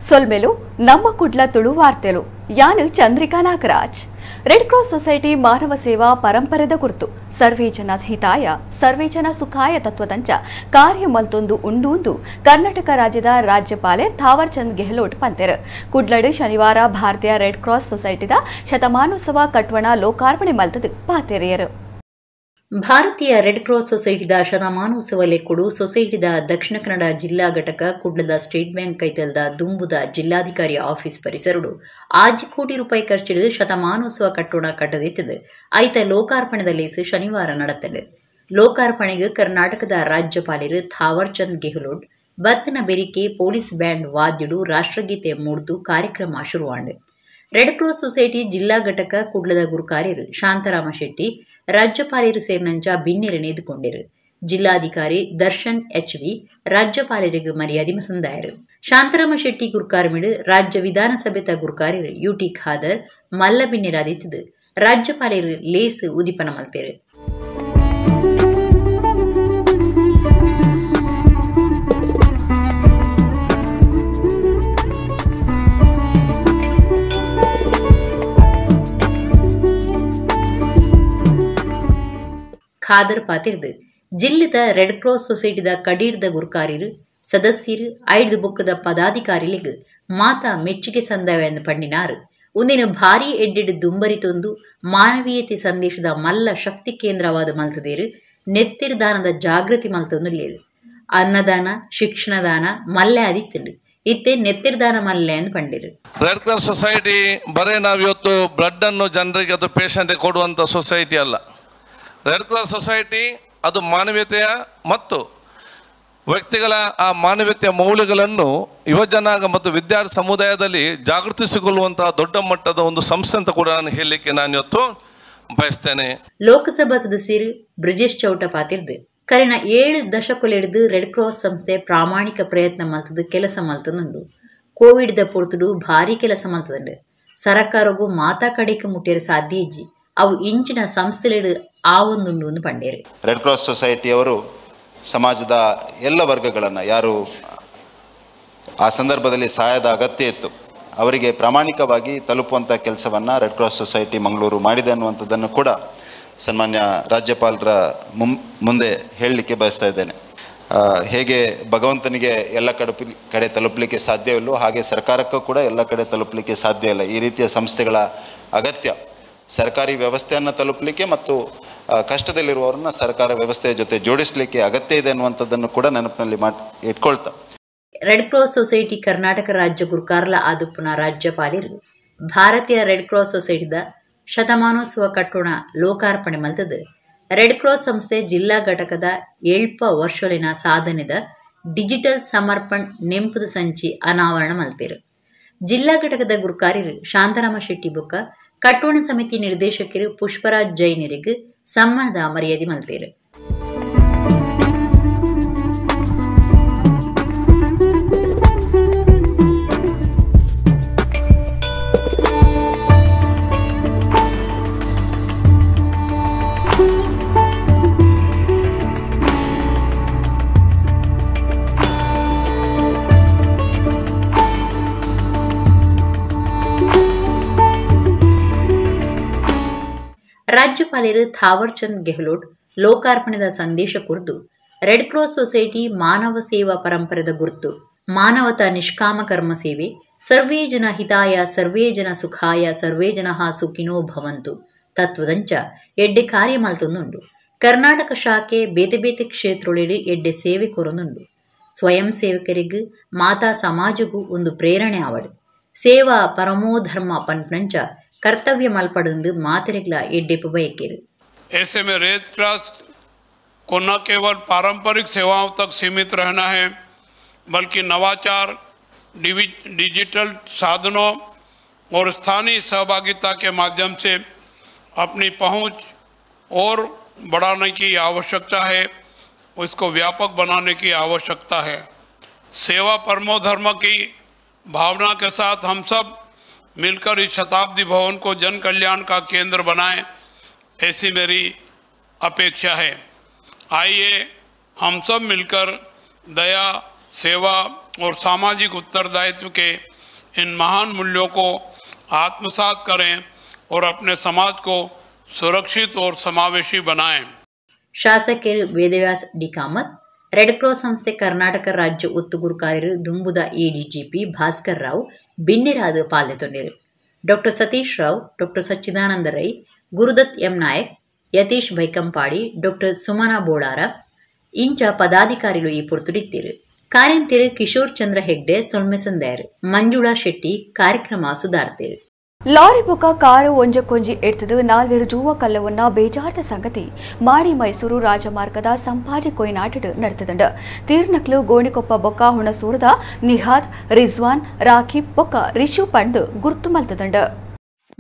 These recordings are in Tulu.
ಸೊಲ್ಮೆಲು ನಮ್ಮ ಕುಡ್ಲ ತುಳು ವಾರ್ತೆಲು ಯಾನು Chandrika Nagaraj. Red Cross Society ಮಾನವ ಸೇವಾ ಪರಂಪರೆದ ಗುರುತು ಸರ್ವೇ ಜನ ಹಿತಾಯ ಸರ್ವೇ ಜನ ಸುಖಾಯ ತತ್ವದಂಚ ಕಾರ್ಯ ಮಲ್ತೊಂದು ಉಂಡೂಂದು ಕರ್ನಾಟಕ ರಾಜ್ಯದ ರಾಜ್ಯಪಾಲೆ ಥಾವರ್ ಚಂದ್ ಗೆಹ್ಲೋಟ್ ಪಂತೆರು. ಕುಡ್ಲಡು ಶನಿವಾರ ಭಾರತೀಯ ರೆಡ್ ಕ್ರಾಸ್ ಸೊಸೈಟಿದ ಶತಮಾನೋತ್ಸವ ಕಟ್ವಣ ಲೋಕಾರ್ಪಣೆ ಮಲ್ತದು ಪಾತೆರಿಯರು. ಭಾರತೀಯ ರೆಡ್ ಕ್ರಾಸ್ ಸೊಸೈಟಿದ ಶತಮಾನೋತ್ಸವ ಲೆಕ್ಕುಡು ಸೊಸೈಟಿದ ದಕ್ಷಿಣ ಕನ್ನಡ ಜಿಲ್ಲಾ ಘಟಕ ಕುಡ್ಲದ ಸ್ಟೇಟ್ ಬ್ಯಾಂಕ್ ಕೈತಲ್ದ ದುಂಬುದ ಜಿಲ್ಲಾಧಿಕಾರಿ ಆಫೀಸ್ ಪರಿಸರಡು 5 ಕೋಟಿ ರೂಪಾಯಿ ಖರ್ಚಿಡು ಶತಮಾನೋತ್ಸವ ಕಟ್ಟೋಣ ಕಟ್ಟದಿತ್ತದೆ. ಐತ ಲೋಕಾರ್ಪಣೆದ ಲೇಸು ಶನಿವಾರ ನಡೆತದೆ. ಲೋಕಾರ್ಪಣೆಗೆ ಕರ್ನಾಟಕದ ರಾಜ್ಯಪಾಲರು ಥಾವರ್ ಚಂದ್ ಗೆಹ್ಲೋಟ್ ಬತ್ತನ ಬೆರಿಕೆ ಪೊಲೀಸ್ ಬ್ಯಾಂಡ್ ವಾದ್ಯಡು ರಾಷ್ಟ್ರಗೀತೆ ಮೂಡ್ದು ಕಾರ್ಯಕ್ರಮ ಶುರುವಾಂಡು. ರೆಡ್ ಕ್ರಾಸ್ ಸೊಸೈಟಿ ಜಿಲ್ಲಾ ಘಟಕ ಕುಡ್ಲದ ಗುರುಕಾರ್ಯರು ಶಾಂತರಾಮ ಶೆಟ್ಟಿ ರಾಜ್ಯಪಾಲರು ಸೇರಿನಂಚ ಬಿನ್ನೆರೆ ನೇದುಕೊಂಡಿರು. ಜಿಲ್ಲಾಧಿಕಾರಿ ದರ್ಶನ್ ಎಚ್ ವಿ ರಾಜ್ಯಪಾಲರಿಗೆ ಮರ್ಯಾದೆ ಸಂದಾಯರು. ಶಾಂತರಾಮ ಶೆಟ್ಟಿ ಗುರುಕಾರ್ಮಿಡು ರಾಜ್ಯ ವಿಧಾನಸಭೆತ ಗುರುಕಾರ್ಯರು ಯುಟಿ ಖಾದರ್ ಮಲ್ಲ ಬಿನ್ನೆರಾದಿತ್ತದು. ರಾಜ್ಯಪಾಲರು ಲೇಸ್ ಉದಿಪನ ಮಲ್ತೇರು. ಖಾದರ್ ಪಾತಿರ್ದು ಜಿಲ್ಲೆದ ರೆಡ್ ಕ್ರಾಸ್ ಸೊಸೈಟಿದ ಕಡೀರ್ದ ಗುರುಕಾರ್ಯರು ಸದಸ್ಯರು ಐದು ಬೊಕ್ಕದ ಪದಾಧಿಕಾರಿಗಳಿಗೆ ಮಾತಾ ಮೆಚ್ಚುಗೆ ಸಂದವೆಂದು ಪಂಡಿನಾರು. ಒಂದಿನ ಭಾರಿ ಎಡ್ಡೆಡ್ ದುಂಬರಿತೊಂದು ಮಾನವೀಯತೆ ಸಂದೇಶದ ಮಲ್ಲ ಶಕ್ತಿ ಕೇಂದ್ರವಾದ ಮಲ್ತದೇರು ನೆತ್ತಿರ್ದಾನದ ಜಾಗೃತಿ ಮಲ್ತೊಂದುಲ್ಲೇರು. ಅನ್ನದಾನ ಶಿಕ್ಷಣದಾನ ಮಲ್ಲೆ ಆದಿತ್ತಂಡು ಇತ್ತೆ ನೆತ್ತಿರ್ದಾನ ಮಲ್ಲೆ ಎಂದು ಪಂಡಿರು. ರೆಡ್ ಕ್ರಾಸ್ ಸೊಸೈಟಿ ಬರೇ ನಾವಿವತ್ತು ಬ್ಲಡ್ ಅನ್ನು ಜನರಿಗೆ ಅಥವಾ ಪೇಷಂಟ್ಗೆ ಕೊಡುವಂಥ ಸೊಸೈಟಿ ಅಲ್ಲ. ರೆಡ್ ಕ್ರಾಸ್ ಸೊಸೈಟಿ ಅದು ಮಾನವೀಯತೆಯ ಮತ್ತು ವ್ಯಕ್ತಿಗಳ ಆ ಮಾನವೀಯತೆಯ ಮೌಲ್ಯಗಳನ್ನು ಯುವಜನಾಂಗ ಮತ್ತು ವಿದ್ಯಾರ್ಥಿ ಸಮುದಾಯದಲ್ಲಿ ಜಾಗೃತಿಸಿಕೊಳ್ಳುವಂತಹ ದೊಡ್ಡ ಮಟ್ಟದ ಒಂದು ಸಂಸ್ಥೆ ಅಂತ ಕೂಡ ನಾನು ಹೇಳಲಿಕ್ಕೆ ನಾನು ಇವತ್ತು ಬಯಸ್ತೇನೆ. ಲೋಕಸಭಾ ಸದಸ್ಯರು ಬ್ರಿಜೇಶ್ ಚೌಟ ಪಾತಿರ್ದು ಕರಿನ 7 ದಶಕಲೆಡ್ದು ರೆಡ್ ಕ್ರಾಸ್ ಸಂಸ್ಥೆ ಪ್ರಾಮಾಣಿಕ ಪ್ರಯತ್ನ ಮಲ್ತದು ಕೆಲಸ ಮಲ್ತದುಂಡು. ಕೋವಿಡ್ the ಪೊರ್ತುಡು ಭಾರಿ ಕೆಲಸ ಮಲ್ತದುಂಡು. ಸರಕಾರಗೂ ಮಾತಾ ಕಡೆಗೆ ಮುಟ್ಟಿರ ಸಾಧ್ಯ ಇಜ್ಜಿ ಅವು ಇಂಚಿನ ಸಂಸ್ಥೆಲೆಡು ಆವೊಂದುಂಡು ಪಂಡೇರು. ರೆಡ್ ಕ್ರಾಸ್ ಸೊಸೈಟಿಯವರು ಸಮಾಜದ ಎಲ್ಲ ವರ್ಗಗಳನ್ನು ಯಾರು ಆ ಸಂದರ್ಭದಲ್ಲಿ ಸಹಾಯದ ಅಗತ್ಯ ಇತ್ತು ಅವರಿಗೆ ಪ್ರಾಮಾಣಿಕವಾಗಿ ತಲುಪುವಂಥ ಕೆಲಸವನ್ನು ರೆಡ್ ಕ್ರಾಸ್ ಸೊಸೈಟಿ ಮಂಗಳೂರು ಮಾಡಿದೆ ಅನ್ನುವಂಥದ್ದನ್ನು ಕೂಡ ಸನ್ಮಾನ್ಯ ರಾಜ್ಯಪಾಲರ ಮುಂದೆ ಹೇಳಲಿಕ್ಕೆ ಬಯಸ್ತಾ ಇದ್ದೇನೆ. ಹೇಗೆ ಭಗವಂತನಿಗೆ ಎಲ್ಲ ಕಡೆ ತಲುಪಲಿಕ್ಕೆ ಸಾಧ್ಯವಿಲ್ಲೋ ಹಾಗೆ ಸರ್ಕಾರಕ್ಕೂ ಕೂಡ ಎಲ್ಲ ಕಡೆ ತಲುಪಲಿಕ್ಕೆ ಸಾಧ್ಯ ಇಲ್ಲ. ಈ ರೀತಿಯ ಸಂಸ್ಥೆಗಳ ಅಗತ್ಯ ಸರ್ಕಾರಿ ವ್ಯವಸ್ಥೆಯನ್ನು ತಲುಪಲಿಕ್ಕೆ ಮತ್ತು ಕಷ್ಟದಲ್ಲಿರುವವರನ್ನು ಸರ್ಕಾರ ವ್ಯವಸ್ಥೆಯ ಜೊತೆ ಜೋಡಿಸಲಿಕ್ಕೆ ಅಗತ್ಯ ಇದೆ ಅನ್ನುವಂಥದ್ದನ್ನು ಕೂಡ ನೆನಪಿನಲ್ಲಿ ಇಟ್ಕೊಳ್ತಾ ರೆಡ್ ಕ್ರಾಸ್ ಸೊಸೈಟಿ ಕರ್ನಾಟಕ ರಾಜ್ಯ ಗುರುಕಾರ್ಲ ಆದುಪ್ಪುನ ರಾಜ್ಯಪಾಲರು ಭಾರತೀಯ ರೆಡ್ ಕ್ರಾಸ್ ಸೊಸೈಟಿದ ಶತಮಾನೋತ್ಸವ ಕಟ್ಟೋಣ ಲೋಕಾರ್ಪಣೆ ಮಲ್ತದು. ರೆಡ್ ಕ್ರಾಸ್ ಸಂಸ್ಥೆ ಜಿಲ್ಲಾ ಘಟಕದ 7 ವರ್ಷಲಿನ ಸಾಧನೆದ ಡಿಜಿಟಲ್ ಸಮರ್ಪಣ್ ನೆಂಪುದ ಸಂಚಿ ಅನಾವರಣ ಮಲ್ತೇರು. ಜಿಲ್ಲಾ ಘಟಕದ ಗುರುಕಾರ್ಯರು ಶಾಂತರಾಮ ಶೆಟ್ಟಿ ಬೊಕ್ಕ ಕಟ್ಟೋಣ ಸಮಿತಿ ನಿರ್ದೇಶಕರು ಪುಷ್ಪರಾಜ್ ಜೈನರಿಗೆ ಸಮ್ಮಾನದ ಮರ್ಯಾದೆ ಮಲ್ತೇರು. ರಾಜ್ಯಪಾಲರು ಥಾವರ್ ಚಂದ್ ಗೆಹ್ಲೋಟ್ ಲೋಕಾರ್ಪಣೆದ ಸಂದೇಶ ಕುರಿತು ರೆಡ್ ಕ್ರಾಸ್ ಸೊಸೈಟಿ ಮಾನವ ಸೇವಾ ಪರಂಪರೆದ ಗುರುತು, ಮಾನವತಾ ನಿಷ್ಕಾಮ ಕರ್ಮ ಸೇವೆ, ಸರ್ವೇ ಜನ ಹಿತಾಯ ಸರ್ವೇ ಜನ ಸುಖಾಯ ಸರ್ವೇ ಜನ ಸುಖಿನೋ ಭವಂತು ತತ್ವದಂಚ ಎಡ್ಡೆ ಕಾರ್ಯ ಮಲ್ತೊಂದುಂಡು. ಕರ್ನಾಟಕ ಶಾಖೆ ಬೇತೆ ಬೇತೆ ಕ್ಷೇತ್ರೊಳೆಡು ಎಡ್ಡೆ ಸೇವೆ ಕೊರೊಂದುಂಡು. ಸ್ವಯಂ ಸೇವಕರಿಗೂ ಮಾತಾ ಸಮಾಜಗೂ ಒಂದು ಪ್ರೇರಣೆ ಆವಡು. ಸೇವಾ ಪರಮೋ ಧರ್ಮ ಪನ್ಪಂಚ ಕರ್ತವ್ಯ ಮಲ್ಪಡಂದು ಮಾತೆರೆಗ್ಲ ಎಡ್ಡೆಪು ಬಯಕೇರು. ऐसे में रेड क्रॉस को न केवल पारंपरिक सेवाओं तक सीमित रहना है बल्कि नवाचार, डिजिटल साधनों और स्थानीय सहभागिता के माध्यम से अपनी पहुंच और बढ़ाने की आवश्यकता है, उसको व्यापक बनाने की आवश्यकता है। सेवा परमो धर्म की भावना के साथ हम सब मिलकर इस शताब्दी भवन को जन कल्याण का केंद्र बनाएं, ऐसी मेरी अपेक्षा है। आइए हम सब मिलकर दया, सेवा और सामाजिक उत्तरदायित्व के इन महान मूल्यों को आत्मसात करें और अपने समाज को सुरक्षित और समावेशी बनाएं। ಶಾಸಕರು Vedavyas D Kamath, red cross ಸಂಸ್ಥೆ ಕರ್ನಾಟಕ ರಾಜ್ಯ ಒತ್ತುಗುರುಕಾರ್ಯರು ದುಂಬುದ ಎಡಿಜಿಪಿ ಭಾಸ್ಕರ್ ರಾವ್ ಬಿನ್ನಿರಾದ ಪಾಲ್ಗೊಂಡಿರು. Doctor Satish Rao, doctor Sachchidananda Rai, Gurudatt M Nayak, Yatish Baikampady, doctor Sumana Bolara ಇಂಚ ಪದಾಧಿಕಾರಿಗಳು ಈ ಪೊರ್ತುಡಿತ್ತಿರು. ಕಾರ್ಯಂತಿರು ಕಿಶೋರ್ ಚಂದ್ರ ಹೆಗ್ಡೆ ಸೊಲ್ಮೆಸಂದೇರು, ಮಂಜುಳಾ ಶೆಟ್ಟಿ ಕಾರ್ಯಕ್ರಮ ಸುಧಾರ್ತಿರು. ಲಾರಿ ಬೊಕ್ಕ ಕಾರು ಒಂಜಕ್ಕೊಂಜಿ ಎಡ್ತದು ನಾಲ್ವೇರು ಜೂವ ಕಲ್ಲವನ್ನ ಬೇಜಾರ್ದ ಸಂಗತಿ ಮಾಡಿ ಮೈಸೂರು ರಾಜಮಾರ್ಗದ ಸಂಪಾಜಿ ಕೊಯ್ನಾಟಡ್ ನಡೆತದಂಡ. ತೀರ್ನಕ್ಲು ಗೋಣಿಕೊಪ್ಪ ಬೊಕ್ಕ ಹುಣಸೂರದ ನಿಹಾದ್, ರಿಜ್ವಾನ್, ರಾಖೀಬ್ ಬೊಕ್ಕ ರಿಷು ಪಂಡ್ ಗುರ್ತು ಮಲ್ತದಂಡ.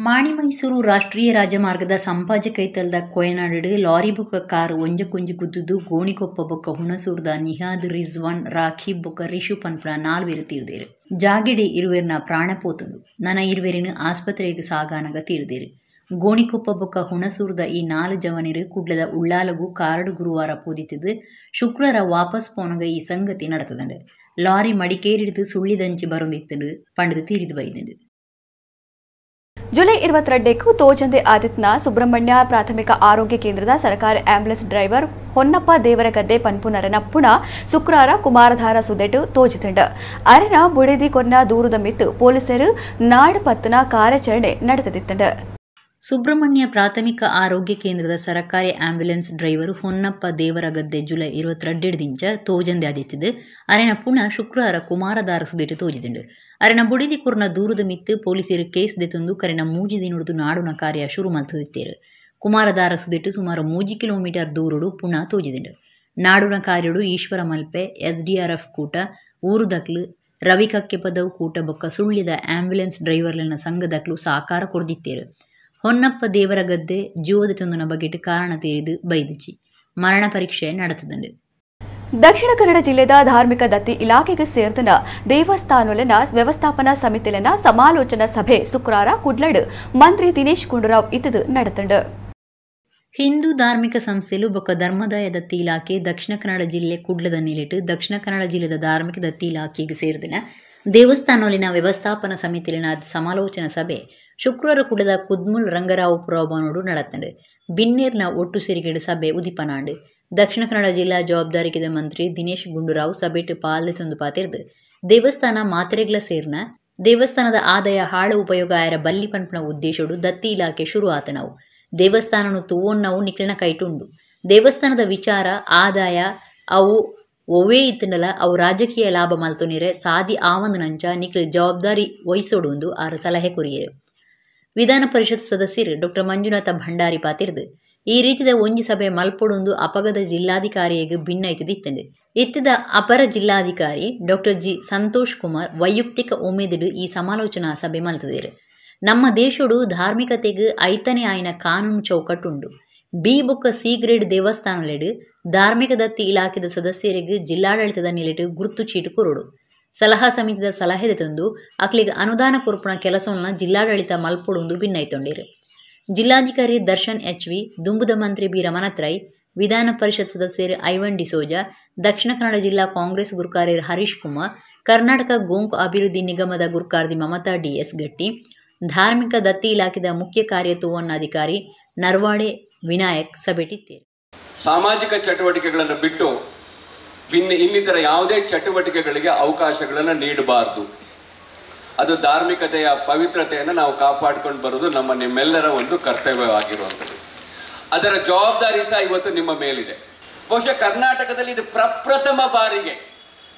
ಮಾಣಿ ಮೈಸೂರು ರಾಷ್ಟ್ರೀಯ ರಾಜಮಾರ್ಗದ ಸಂಪಾಜಿ ಕೈತಲ್ದ ಕೊಯನಾಡು ಲಾರಿ ಬೊಕ್ಕ ಕಾರು ಒಂಜಕ್ಕೊಂಜಿ ಗುದ್ದುದು ಗೋಣಿಕೊಪ್ಪ ಬೊಕ್ಕ ಹುಣಸೂರದ ನಿಹಾದ್, ರಿಜ್ವಾನ್, ರಾಖೀಬ್ ಬೊಕ್ಕ ರಿಷು ಪನ್ಪುನ ನಾಲ್ವೇರು ತೀರ್ದೇರು. ಜಾಗೆಡೆ ಇರುವೆರ್ನ ಪ್ರಾಣ ಪೋತುಂಡು. ನನ ಇರುವೆರಿನ ಆಸ್ಪತ್ರೆಗೆ ಸಾಗಾನಗ ತೀರ್ದೇರು. ಗೋಣಿಕೊಪ್ಪ ಬೊಕ್ಕ ಹುಣಸೂರದ ಈ ನಾಲು ಜವನಿರು ಕುಡ್ಲದ ಉಳ್ಳಾಲಗು ಕಾರಡು ಗುರುವಾರ ಪೋದಿತ್ತದು ಶುಕ್ರವಾರ ವಾಪಸ್ ಪೋನಗ ಈ ಸಂಗತಿ நடத்தದಂಡು. ಲಾರಿ ಮಡಿಕೇರಿಡಿದು ಸುಳ್ಳಿದಂಚಿ ಬರೊಂದಿತ್ತಂಡು ಪಂಡದು ತೀರಿದು ಬೈದಂಡು. ಜುಲೈ 22ಕ್ಕೂ ತೋಜಂದೆ ಆದಿತ್ನ ಸುಬ್ರಹ್ಮಣ್ಯ ಪ್ರಾಥಮಿಕ ಆರೋಗ್ಯ ಕೇಂದ್ರದ ಸರ್ಕಾರಿ ಆಂಬ್ಯುಲೆನ್ಸ್ ಡ್ರೈವರ್ ಹೊನ್ನಪ್ಪ ದೇವರಗದ್ದೆ ಪನ್ಪುನರನ ಪುಣ ಶುಕ್ರವಾರ ಕುಮಾರಧಾರ ಸುದೆಟು ತೋಜಿತಂಡ. ಅರೆನ ಬುಡೆದಿ ಕೊನ್ನ ದೂರದ ಮಿತ್ತು ಪೊಲೀಸರು ನಾಡು ಪತ್ತನ ಕಾರ್ಯಾಚರಣೆ ನಡೆದಿತ್ತಂಡ. ಸುಬ್ರಹ್ಮಣ್ಯ ಪ್ರಾಥಮಿಕ ಆರೋಗ್ಯ ಕೇಂದ್ರದ ಸರಕಾರಿ ಆಂಬ್ಯುಲೆನ್ಸ್ ಡ್ರೈವರ್ ಹೊನ್ನಪ್ಪ ದೇವರಗದ್ದೆ ಜುಲೈ 22ದಿಂಚ ತೋಜಂದೆ ಆದಿತ್ತಿದ್ದು ಅರೆನ ಪುಣ ಶುಕ್ರವಾರ ಕುಮಾರಧಾರ ಸುದೆಟು ತೋಜಿದಂಡು. ಅರೆನ ಬುಡಿದಿ ಕುರ್ನ ದೂರದ ಮಿತ್ತು ಪೊಲೀಸರು ಕೇಸ್ ದೆತೊಂದು ಕರೆನ ಮೂಜಿ ದಿನೊಡ್ದು ನಾಡುನ ಕಾರ್ಯ ಶುರು ಮಲ್ತದಿತ್ತೇರು. ಕುಮಾರಧಾರ ಸುದೆಟು ಸುಮಾರು 3 ಕಿಲೋಮೀಟರ್ ದೂರಡು ಪುಣ ತೋಜಿದಂಡು. ನಾಡುನ ಕಾರ್ಯಡು ಈಶ್ವರ ಮಲ್ಪೆ, ಎಸ್ಡಿಆರ್ಎಫ್ ಕೂಟ, ಊರುದಕ್ಲು, ರವಿ ಕಕ್ಕೆಪದವು ಕೂಟ ಬೊಕ್ಕ ಸುಳ್ಳಿದ ಆಂಬ್ಯುಲೆನ್ಸ್ ಡ್ರೈವರ್ಲನ ಸಂಘದಕ್ಲು ಸಾಕಾರ ಕೊರ್ದಿತ್ತೇರು. ಹೊನ್ನಪ್ಪ ದೇವರಗದ್ದೆ ಜೀವದ ತೊಂದನ ಬಗೆಟ್ ಕಾರಣ ತೇರಿದು ಬೈದಿಚಿ ಮರಣ ಪರೀಕ್ಷೆ ನಡೆತದಂಡು. ದಕ್ಷಿಣ ಕನ್ನಡ ಜಿಲ್ಲೆದ ಧಾರ್ಮಿಕ ದತ್ತಿ ಇಲಾಖೆಗೆ ಸೇರಿದ ದೇವಸ್ಥಾನಲೆನ ವ್ಯವಸ್ಥಾಪನಾ ಸಮಿತಿಲೆನ ಸಮಾಲೋಚನಾ ಸಭೆ ಶುಕ್ರವಾರ ಕುಡ್ಲಡ್ ಮಂತ್ರಿ ದಿನೇಶ್ ಗುಂಡೂರಾವ್ ಇತ್ತದು ನಡೆತಂಡು. ಹಿಂದೂ ಧಾರ್ಮಿಕ ಸಂಸ್ಥೆಲು ಬೊಕ್ಕ ಧರ್ಮದಾಯ ದತ್ತಿ ಇಲಾಖೆ ದಕ್ಷಿಣ ಕನ್ನಡ ಜಿಲ್ಲೆ ಕುಡ್ಲದ ನಿಲೆಟು ದಕ್ಷಿಣ ಕನ್ನಡ ಜಿಲ್ಲೆದ ಧಾರ್ಮಿಕ ದತ್ತಿ ಇಲಾಖೆಗೆ ಸೇರಿದಿನ ದೇವಸ್ಥಾನಲಿನ ವ್ಯವಸ್ಥಾಪನಾ ಸಮಿತಿಲಿನ ಸಮಾಲೋಚನಾ ಸಭೆ ಶುಕ್ರವಾರ ಕುಡದ ಕುದ್ಮುಲ್ ರಂಗರಾವ್ ಪುರಭವನೋಡು ನಡೆತಂಡು. ಬಿನ್ನೇರ್ನ ಒಟ್ಟು ಸೇರಿಗೆಡು ಸಭೆ ಉದಿಪನಾಂಡು. ದಕ್ಷಿಣ ಕನ್ನಡ ಜಿಲ್ಲಾ ಜವಾಬ್ದಾರಿಕೆದ ಮಂತ್ರಿ ದಿನೇಶ್ ಗುಂಡೂರಾವ್ ಸಭೆಟು ಪಾಲ್ದೆ ತಂದು ಪಾತಿರ್ದು ದೇವಸ್ಥಾನ ಮಾತ್ರೆಗ್ಲ ಸೇರ್ನ ದೇವಸ್ಥಾನದ ಆದಾಯ ಹಾಳು ಉಪಯೋಗ ಆಯರ ಬಲ್ಲಿ ಪನ್ಪುನ ಉದ್ದೇಶಡು ದತ್ತಿ ಇಲಾಖೆ ಶುರು ಆತನವು. ದೇವಸ್ಥಾನನು ತೂವೊನ್ನವು ನಿಕ್ಲಿನ ಕೈಟುಂಡು. ದೇವಸ್ಥಾನದ ವಿಚಾರ ಆದಾಯ ಅವು ಒವ್ವೇ ಇತ್ತಂಡಲ ಅವು ರಾಜಕೀಯ ಲಾಭ ಮಲ್ತೊನಿರೆ ಸಾದಿ ಆವಂದನಂಚ ನಿಕ್ಲು ಜವಾಬ್ದಾರಿ ವಹಿಸೋಡು ಆರ ಸಲಹೆ ಕೊರಿಯರು. ವಿಧಾನ ಪರಿಷತ್ ಸದಸ್ಯರು ಡಾಕ್ಟರ್ ಮಂಜುನಾಥ ಭಂಡಾರಿ ಪಾತಿರ್ದು ಈ ರೀತಿದ ಒಂಜಿ ಸಭೆ ಮಲ್ಪೊಡೊಂದು ಅಪಗದ ಜಿಲ್ಲಾಧಿಕಾರಿಯಗೆ ಭಿನ್ನೈತದಿತ್ತಂಡು. ಇತ್ತಿದ ಅಪರ ಜಿಲ್ಲಾಧಿಕಾರಿ ಡಾಕ್ಟರ್ ಜಿ ಸಂತೋಷ್ ಕುಮಾರ್ ವೈಯಕ್ತಿಕ ಉಮೇದಿಡು ಈ ಸಮಾಲೋಚನಾ ಸಭೆ ಮಲ್ತದಿರು. ನಮ್ಮ ದೇಶಡು ಧಾರ್ಮಿಕತೆಗೆ ಐತನೆ ಆಯ್ನ ಕಾನೂನು ಚೌಕಟ್ಟುಂಡು. ಬಿ ಬೊಕ್ಕ ಸಿ ಗ್ರೇಡ್ ದೇವಸ್ಥಾನಲೆಡು ಧಾರ್ಮಿಕ ದತ್ತಿ ಇಲಾಖೆದ ಸದಸ್ಯರಿಗೆ ಜಿಲ್ಲಾಡಳಿತದ ನಿಲೆಟು ಗುರುತು ಚೀಟು ಕೊರಡು. ಸಲಹಾ ಸಮಿತಿದ ಸಲಹೆ ತಂದು ಅಕ್ಲಿಗೆ ಅನುದಾನ ಕೊರ್ಪುನ ಕೆಲಸವನ್ನ ಜಿಲ್ಲಾಡಳಿತ ಮಲ್ಪೊಡೊಂದು ಭಿನ್ನೈತೊಂಡಿರು. ಜಿಲ್ಲಾಧಿಕಾರಿ ದರ್ಶನ್ ಎಚ್ ವಿ, ದುಂಬುದ ಮಂತ್ರಿ ಬಿ ರಮನಾಥ್ ರೈ, ವಿಧಾನ ಪರಿಷತ್ ಸದಸ್ಯರು ಐವನ್ ಡಿಸೋಜಾ, ದಕ್ಷಿಣ ಕನ್ನಡ ಜಿಲ್ಲಾ ಕಾಂಗ್ರೆಸ್ ಗುರುಕಾರ್ಯರು ಹರೀಶ್ ಕುಮಾರ್, ಕರ್ನಾಟಕ ಗೋಂಕು ಅಭಿವೃದ್ಧಿ ನಿಗಮದ ಗುರುಕಾರ್ದಿ ಮಮತಾ ಡಿಎಸ್ ಗಟ್ಟಿ, ಧಾರ್ಮಿಕ ದತ್ತಿ ಇಲಾಖೆದ ಮುಖ್ಯ ಕಾರ್ಯತೋವನ್ನಾಧಿಕಾರಿ ನರ್ವಾಡೆ ವಿನಾಯಕ್ ಸಭೆಟಿತ್ತೇರು. ಸಾಮಾಜಿಕ ಚಟುವಟಿಕೆಗಳನ್ನು ಬಿಟ್ಟು ಇನ್ನಿತರ ಯಾವುದೇ ಚಟುವಟಿಕೆಗಳಿಗೆ ಅವಕಾಶಗಳನ್ನು ನೀಡಬಾರದು. ಅದು ಧಾರ್ಮಿಕತೆಯ ಪವಿತ್ರತೆಯನ್ನು ನಾವು ಕಾಪಾಡಿಕೊಂಡು ಬರೋದು ನಮ್ಮ ನಿಮ್ಮೆಲ್ಲರ ಒಂದು ಕರ್ತವ್ಯವಾಗಿರುವಂಥದ್ದು. ಅದರ ಜವಾಬ್ದಾರಿ ಸಹ ಇವತ್ತು ನಿಮ್ಮ ಮೇಲಿದೆ. ಬಹುಶಃ ಕರ್ನಾಟಕದಲ್ಲಿ ಇದು ಪ್ರಪ್ರಥಮ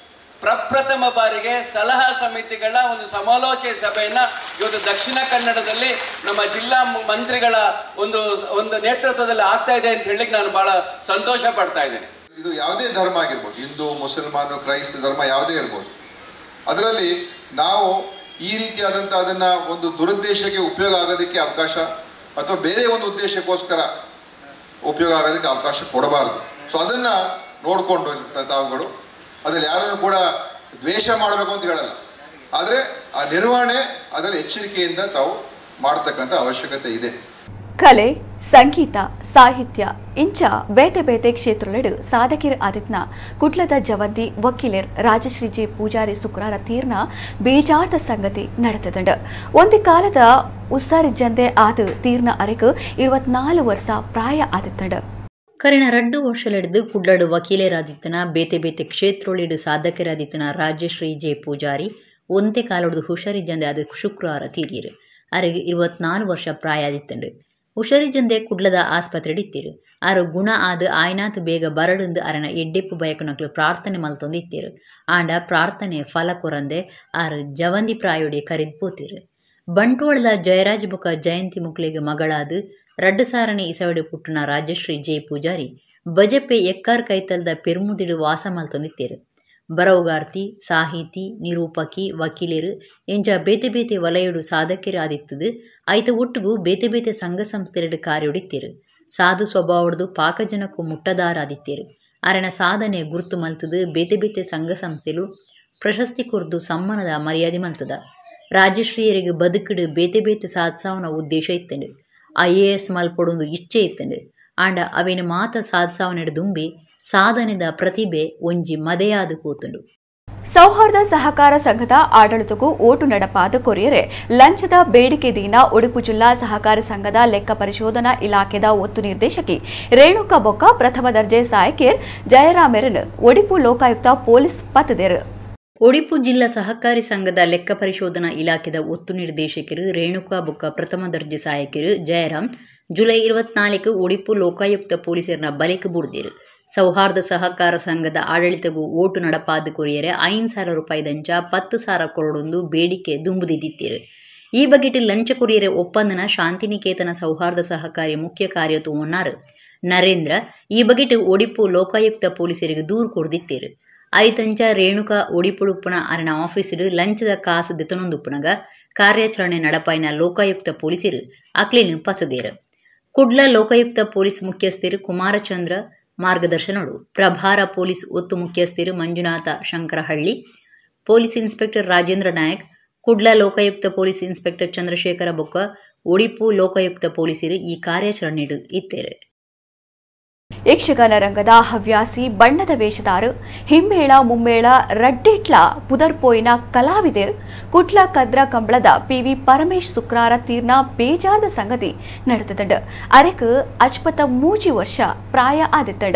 ಬಾರಿಗೆ ಸಲಹಾ ಸಮಿತಿಗಳ ಒಂದು ಸಮಾಲೋಚನೆ ಸಭೆಯನ್ನು ಇವತ್ತು ದಕ್ಷಿಣ ಕನ್ನಡದಲ್ಲಿ ನಮ್ಮ ಜಿಲ್ಲಾ ಮಂತ್ರಿಗಳ ಒಂದು ಒಂದು ನೇತೃತ್ವದಲ್ಲಿ ಆಗ್ತಾ ಇದೆ ಅಂತ ಹೇಳಲಿಕ್ಕೆ ನಾನು ಬಹಳ ಸಂತೋಷ ಪಡ್ತಾ ಇದ್ದೇನೆ. ಇದು ಯಾವುದೇ ಧರ್ಮ ಆಗಿರ್ಬೋದು, ಹಿಂದೂ, ಮುಸಲ್ಮಾನು, ಕ್ರೈಸ್ತ ಧರ್ಮ ಯಾವುದೇ ಇರ್ಬೋದು, ಅದರಲ್ಲಿ ನಾವು ಈ ರೀತಿಯಾದಂಥ ಅದನ್ನು ಒಂದು ದುರುದ್ದೇಶಕ್ಕೆ ಉಪಯೋಗ ಆಗೋದಕ್ಕೆ ಅವಕಾಶ ಅಥವಾ ಬೇರೆ ಒಂದು ಉದ್ದೇಶಕ್ಕೋಸ್ಕರ ಉಪಯೋಗ ಆಗೋದಕ್ಕೆ ಅವಕಾಶ ಕೊಡಬಾರ್ದು. ಸೊ ಅದನ್ನು ನೋಡಿಕೊಂಡು ತಾವುಗಳು ಅದರಲ್ಲಿ ಯಾರನ್ನು ಕೂಡ ದ್ವೇಷ ಮಾಡಬೇಕು ಅಂತ ಹೇಳಲ್ಲ. ಆದರೆ ಆ ನಿರ್ವಹಣೆ ಅದರ ಎಚ್ಚರಿಕೆಯಿಂದ ತಾವು ಮಾಡ್ತಕ್ಕಂಥ ಅವಶ್ಯಕತೆ ಇದೆ. ಕಲೆ, ಸಂಗೀತ, ಸಾಹಿತ್ಯ ಇಂಚ ಬೇತೆ ಬೇತೆ ಕ್ಷೇತ್ರಲೆಡು ಸಾಧಕಿರ್ ಆದಿತ್ನ ಕುಡ್ಲದ ಜವಂತಿ ವಕೀಲರ್ ರಾಜಶ್ರೀ ಜೆ ಪೂಜಾರಿ ಸುಕ್ರಾರ ತೀರ್ನ ಬೇಜಾರ್ದ ಸಂಗತಿ ನಡೆತದಂಡ. ಒಂದು ಕಾಲದ ಉಸಾರಿಜ್ಜಂದೆ ಆದ ತೀರ್ನ ಅರೆಕು 24 ವರ್ಷ ಪ್ರಾಯ ಆದಿತ್ತಂಡ. ಕರಿನ 2 ವರ್ಷಲೆಡ್ದು ಕುಡ್ಲಡು ವಕೀಲರಾದಿತ್ತನ ಬೇತೆ ಬೇತೆ ಕ್ಷೇತ್ರೊಳಿಡು ಸಾಧಕರಾದಿತ್ತನ ರಾಜಶ್ರೀ ಜೆ ಪೂಜಾರಿ ಒಂತೆ ಕಾಲೊಡ್ದು ಹುಷಾರಿಜ್ಜಂದೆ ಆದ ಶುಕ್ರವಾರ ತೀರಿಯರು. ಅರೆಗೆ 24 ವರ್ಷ ಪ್ರಾಯ ಆದಿತ್ತಂಡು. ಹುಷಾರಿಜ್ಜಂದೆ ಕುಡ್ಲದ ಆಸ್ಪತ್ರೆಡಿತ್ತೀರು. ಆರು ಗುಣ ಆದ ಆಯ್ನಾತ್ ಬೇಗ ಬರಡುಂದು ಅರನ ಎಡ್ಡೆಪ್ಪು ಬಯಕುನಕ್ಲು ಪ್ರಾರ್ಥನೆ ಮಲ್ತೊಂದು ಇತ್ತೀರು. ಆಂಡ ಪ್ರಾರ್ಥನೆ ಫಲ ಕೊರಂದೆ ಆರು ಜವಂದಿ ಪ್ರಾಯೋಡಿ ಕರಿದ್ ಪೋತೀರು. ಬಂಟ್ವಾಳದ ಜಯರಾಜ್ ಬೊಕ ಜಯಂತಿ ಮುಕ್ಲೆಗೆ ಮಗಳಾದ 2000ನೇ ಇಸವಡೆ ಪುಟ್ಟುನ ರಾಜಶ್ರೀ ಜೆ ಪೂಜಾರಿ ಬಜಪೆ ಎಕ್ಕಾರ್ ಕೈತಲ್ದ ಪೆರ್ಮುದಿಡು ವಾಸ ಮಲ್ತೊಂದಿತ್ತೀರು. ಬರವುಗಾರ್ತಿ, ಸಾಹಿತಿ, ನಿರೂಪಕಿ, ವಕೀಲರು ಎಂಜ ಬೇತೆ ಬೇತೆ ವಲಯಡು ಸಾಧಕರಾದಿತ್ತದು. ಐತ ಒಟ್ಟುಗು ಬೇತೆ ಬೇತೆ ಸಂಘ ಸಂಸ್ಥೆರಡು ಕಾರ್ಯೊಡಿತ್ತೀರು. ಸಾಧು ಸ್ವಭಾವಡ್ದು ಪಾಕಜನಕ್ಕೂ ಮುಟ್ಟದಾರಾದಿತ್ತೀರು. ಅರಣ ಸಾಧನೆ ಗುರುತು ಮಲ್ತದು ಬೇತೆ ಬೇತೆ ಸಂಘ ಸಂಸ್ಥೆಲು ಪ್ರಶಸ್ತಿ ಕೊರ್ದು ಸಮ್ಮಾನದ ಮರ್ಯಾದೆ ಮಲ್ತದ. ರಾಜಶ್ರೀಯರಿಗೆ ಬದುಕಿಡು ಬೇತೆ ಬೇತೆ ಸಾಧಿಸಾವನ ಉದ್ದೇಶ ಇತ್ತಂಡು. IAS ಮಲ್ಪೊಡೊಂದು ಇಚ್ಛೆ ಇತ್ತಂಡು. ಆಂಡ ಅವೇನು ಮಾತ ಸಾಧಿಸಾವನೆಡು ದುಂಬಿ ಸಾಧನೆದ ಪ್ರತಿಭೆ ಒಂಜಿ ಮದೆಯಾದ ಕೂತುಂಡು. ಸೌಹಾರ್ದ ಸಹಕಾರ ಸಂಘದ ಆಡಳಿತಕ್ಕೂ ಓಟು ನಡಪಾದ ಕೊರಿಯರೆ ಲಂಚದ ಬೇಡಿಕೆ ದಿನ ಉಡುಪು ಜಿಲ್ಲಾ ಸಹಕಾರ ಸಂಘದ ಲೆಕ್ಕ ಪರಿಶೋಧನಾ ಇಲಾಖೆದ ಒತ್ತು ನಿರ್ದೇಶಕಿ ರೇಣುಕಾ ಬೊಕ್ಕ ಪ್ರಥಮ ದರ್ಜೆ ಸಹಾಯಕಿಯರ್ ಜಯರಾಮೆರನ್ ಒಡಿಪು ಲೋಕಾಯುಕ್ತ ಪೊಲೀಸ್ ಪತ್ತದೇರು. ಒಡಿಪು ಜಿಲ್ಲಾ ಸಹಕಾರಿ ಸಂಘದ ಲೆಕ್ಕ ಪರಿಶೋಧನಾ ಇಲಾಖೆದ ಒತ್ತು ನಿರ್ದೇಶಕರು ರೇಣುಕಾ ಬೊಕ್ಕ ಪ್ರಥಮ ದರ್ಜೆ ಸಹಾಯಕಿಯರು ಜಯರಾಮ್ ಜುಲೈ 24 ಒಡಿಪು ಲೋಕಾಯುಕ್ತ ಪೊಲೀಸರನ್ನ ಬಲೆಗೆ ಬುಡ್ದಿರು. ಸೌಹಾರ್ದ ಸಹಕಾರ ಸಂಘದ ಆಡಳಿತಗೂ ಓಟು ನಡಪಾದ ಕೊರಿಯರೆ 5,000 ರೂಪಾಯಿದಂಚ 10,000 ಕೊರಡೊಂದು ಬೇಡಿಕೆ ದುಂಬುದಿದ್ದಿತ್ತೀರು. ಈ ಬಗೆಟ್ ಲಂಚ ಕೊರಿಯರೆ ಒಪ್ಪಂದನ ಶಾಂತಿನಿಕೇತನ ಸೌಹಾರ್ದ ಸಹಕಾರಿ ಮುಖ್ಯ ಕಾರ್ಯತೋನ್ನಾರು ನರೇಂದ್ರ ಈ ಬಗೆಟ್ ಒಡಿಪು ಲೋಕಾಯುಕ್ತ ಪೊಲೀಸರಿಗೆ ದೂರು ಕೊಡ್ದಿತ್ತೀರು. ಐತಂಚ ರೇಣುಕಾ ಒಡಿಪುಡುಪ್ಪುನ ಅರಣ ಆಫೀಸಿಡು ಲಂಚದ ಕಾಸು ದೆತನೊಂದುಪ್ಪುನಗ ಕಾರ್ಯಾಚರಣೆ ನಡಪಾಯಿನ ಲೋಕಾಯುಕ್ತ ಪೊಲೀಸರು ಅಕ್ಲೇನು ಪತ್ತದೇರು. ಕುಡ್ಲ ಲೋಕಾಯುಕ್ತ ಪೊಲೀಸ್ ಮುಖ್ಯಸ್ಥರು ಕುಮಾರಚಂದ್ರ ಮಾರ್ಗದರ್ಶನೋಡು ಪ್ರಭಾರ ಪೊಲೀಸ್ ಒತ್ತು ಮುಖ್ಯಸ್ಥರು Manjunatha Shankarahalli, police inspector Rajendra Nayak, Kudla Lokayukta police inspector Chandrashekhara ಬೊಕ್ಕ ಒಡಿಪು ಲೋಕಾಯುಕ್ತ ಪೊಲೀಸರು ಈ ಕಾರ್ಯಾಚರಣೆ ಇತ್ತೇರು. ಯಕ್ಷಗಾನ ರಂಗದ ಹವ್ಯಾಸಿ ಬಣ್ಣದ ವೇಷದಾರು ಹಿಮ್ಮೇಳ ಮುಮ್ಮೇಳ ರಡ್ಡೆಟ್ಲ ಪುದರ್ಪೋಯಿನ ಕಲಾವಿದರ್ ಕುಟ್ಲ ಕದ್ರ ಕಂಬಳದ ಪಿವಿ ಪರಮೇಶ್ ಸುಕ್ರಾರ ತೀರ್ನ ಬೇಜಾದ ಸಂಗತಿ ನಡೆತದಂಡ. ಅರೆಕ್ ಅಚ್ಪತ 3 ವರ್ಷ ಪ್ರಾಯ ಆದಿತ್ತಡ.